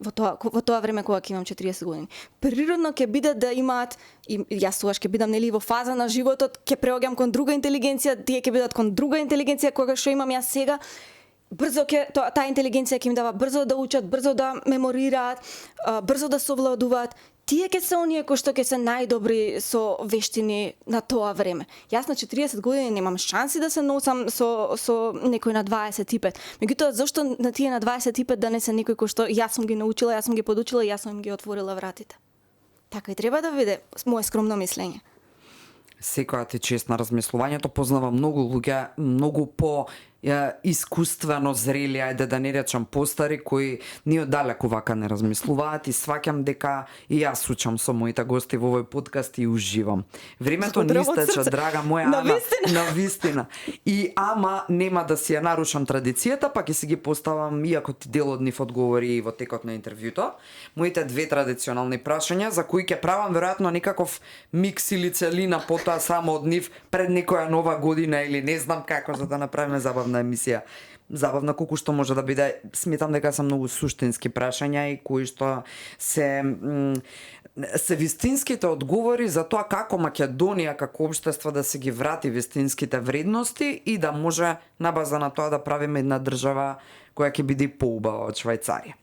Во тоа време кога ќе имам 40 години. Природно ќе биде да имаат, и јас тогаш ќе бидам нели во фаза на животот, ќе преоѓам кон друга интелигенција, тие ќе бидат кон друга интелигенција кога што имам јас сега. Брзо таа интелигенција ќе им дава брзо да учат, брзо да меморираат, брзо да совладуваат. Тие ќе се оние кои што ќе се најдобри со вештини на тоа време. Јас на 40 години немам шанси да се носам со некој на 25. Меѓутоа, зошто на тие на 25 да не се некој кој што јас сум ги научила, јас сум ги подучила, јас сум ги отворила вратите. Така и треба да биде, мое скромно мислење. Секоја ти чест на размислувањето, познавам многу луѓе, многу по искуствено зрели, ајде да не речам постари, кои ни оддалеку вака не размислуваат и сваќам дека и јас учам со моите гости во овој подкаст и уживам. Времето ни Подрав од истече, срце. драга моја На Ана. вистина. На вистина. И ама нема да си ја нарушам традицијата, па ќе си ги поставам, иако ти дел од нив одговори и во текот на интервјуто, моите две традиционални прашања за кои ќе правам веројатно некаков микс или целина потоа само од нив пред некоја нова година или не знам како, за да направиме забавна емисија. Забавна колку што може да биде, сметам дека се многу суштински прашања и кои што се вистинските одговори за тоа како Македонија како општество да се ги врати вистинските вредности и да може на база на тоа да правиме една држава која ќе биде поубава од Швајцарија.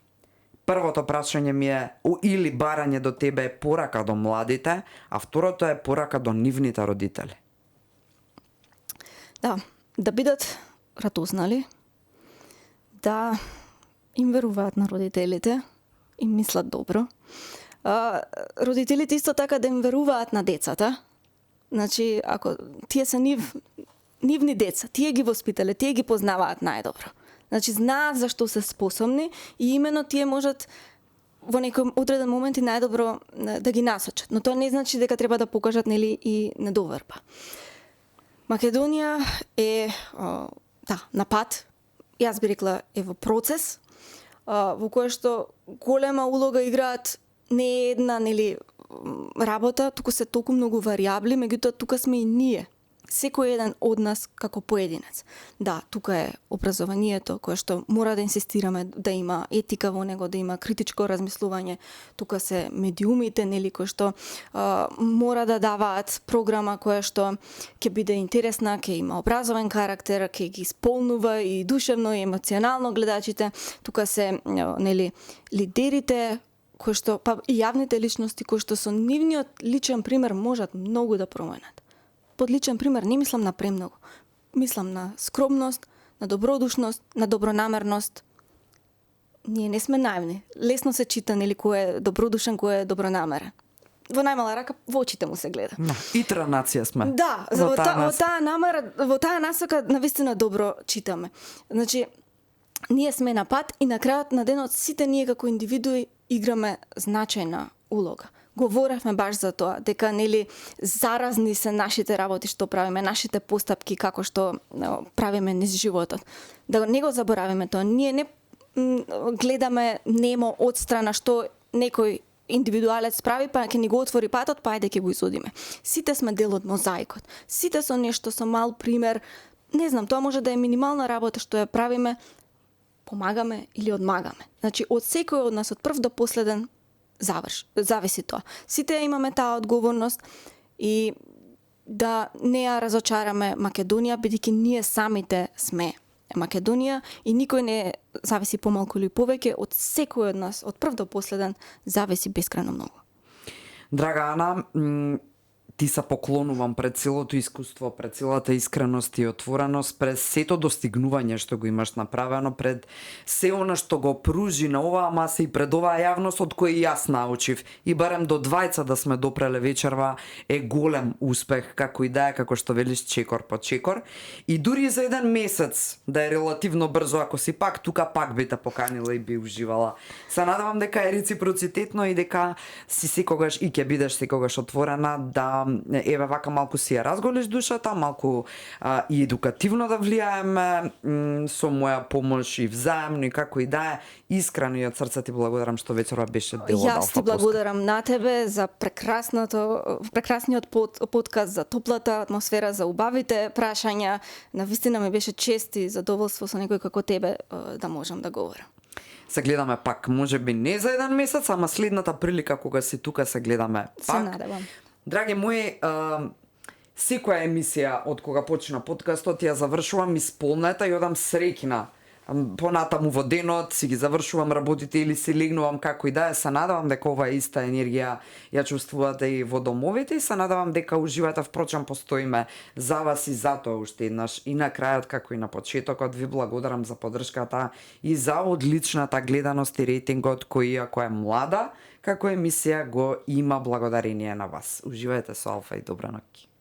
Првото прашање ми е или барање до тебе е порака до младите, а второто е порака до нивните родители. Да бидат ратузнали, да им веруваат на родителите, им мислат добро. Родителите исто така да им веруваат на децата. Значи, ако тие се нивни деца, тие ги воспитале, тие ги познаваат најдобро. Значи, знаат за што се способни и именно тие можат во некој одреден момент и најдобро да ги насочат. Но тоа не значи дека треба да покажат нели и недоверба. Македонија е на пат, јас би рекла е во процес, во кој што голема улога играат не една нели работа, туку се толку многу варијабли, меѓутоа тука сме и ние. Секој еден од нас како поединец. Да, тука е образованието кое што мора да инсистираме да има етика во него, да има критичко размислување. Тука се медиумите, нели, кои што мора да даваат програма која што ќе биде интересна, ќе има образовен карактер, ќе ги исполнува и душевно и емоционално гледачите. Тука се нели лидерите кои што па и јавните личности кои што со нивниот личен пример можат многу да променат. Под личен пример не мислам на премногу. Мислам на скромност, на добродушност, на добронамерност. Ние не сме наивни. Лесно се чита нели кој е добродушен, кој е добронамерен. Во најмала рака во очите му се гледа. Итра нација сме. Да, во таа насока навистина добро читаме. Значи, ние сме на пат и на крајот на денот сите ние како индивидуи играме значајна улога. Говоревме баш за тоа, дека нели заразни се нашите работи што правиме, нашите постапки како што правиме низ животот. Да не го заборавиме тоа. Ние не гледаме немо одстрана што некој индивидуалец прави, па ќе ни го отвори патот, па ајде ќе го изодиме. Сите сме дел од мозаикот. Сите со нешто, со мал пример. Не знам, тоа може да е минимална работа што ја правиме, помагаме или одмагаме. Значи, од секој од нас, од прв до последен, зависи тоа. Сите имаме таа одговорност и да не ја разочараме Македонија, бидејќи ние самите сме Македонија и никој не зависи помалку или повеќе, од секој од нас, од прв до последен, зависи бескрајно многу. Драга Ана, ти се поклонувам пред целото искуство, пред целата искреност и отвореност, пред сето достигнување што го имаш направено, пред се она што го пружи на оваа маса и пред оваа јавност од која јас научив. И барем до двајца да сме допреле вечерва е голем успех, како и да е, како што велиш, чекор по чекор. И дури за еден месец, да е релативно брзо, ако си пак тука, пак би те поканила и би уживала. Се надевам дека е реципроцитетно и дека си секогаш и ќе бидеш секогаш отворена да еве вака малку си ја разголиш душата, малку и едукативно да влијаеме со моја помош и взаемно и како и да е. Искрено и од срце ти благодарам што вечерва беше дел од Алфа Јас ти благодарам на тебе за прекрасниот подкаст, за топлата атмосфера, за убавите прашања. Навистина ми беше чест и задоволство со некој како тебе да можам да говорам. Се гледаме пак, можеби не за еден месец, ама следната прилика кога си тука се гледаме пак. Се надевам. Драги мои, секоја емисија од кога почна подкастот ја завршувам исполнета и одам среќна. Понатаму во денот си ги завршувам работите или си легнувам како и да е. Се надевам дека оваа иста енергија ја чувствувате и во домовите и се надевам дека уживате. Впрочем, постоиме за вас и за тоа уште еднаш. И на крајот, како и на почетокот, ви благодарам за поддршката и за одличната гледаност и рейтингот кој, иако е млада, како емисија го има благодарение на вас. Уживајте со Алфа и добра ноќ.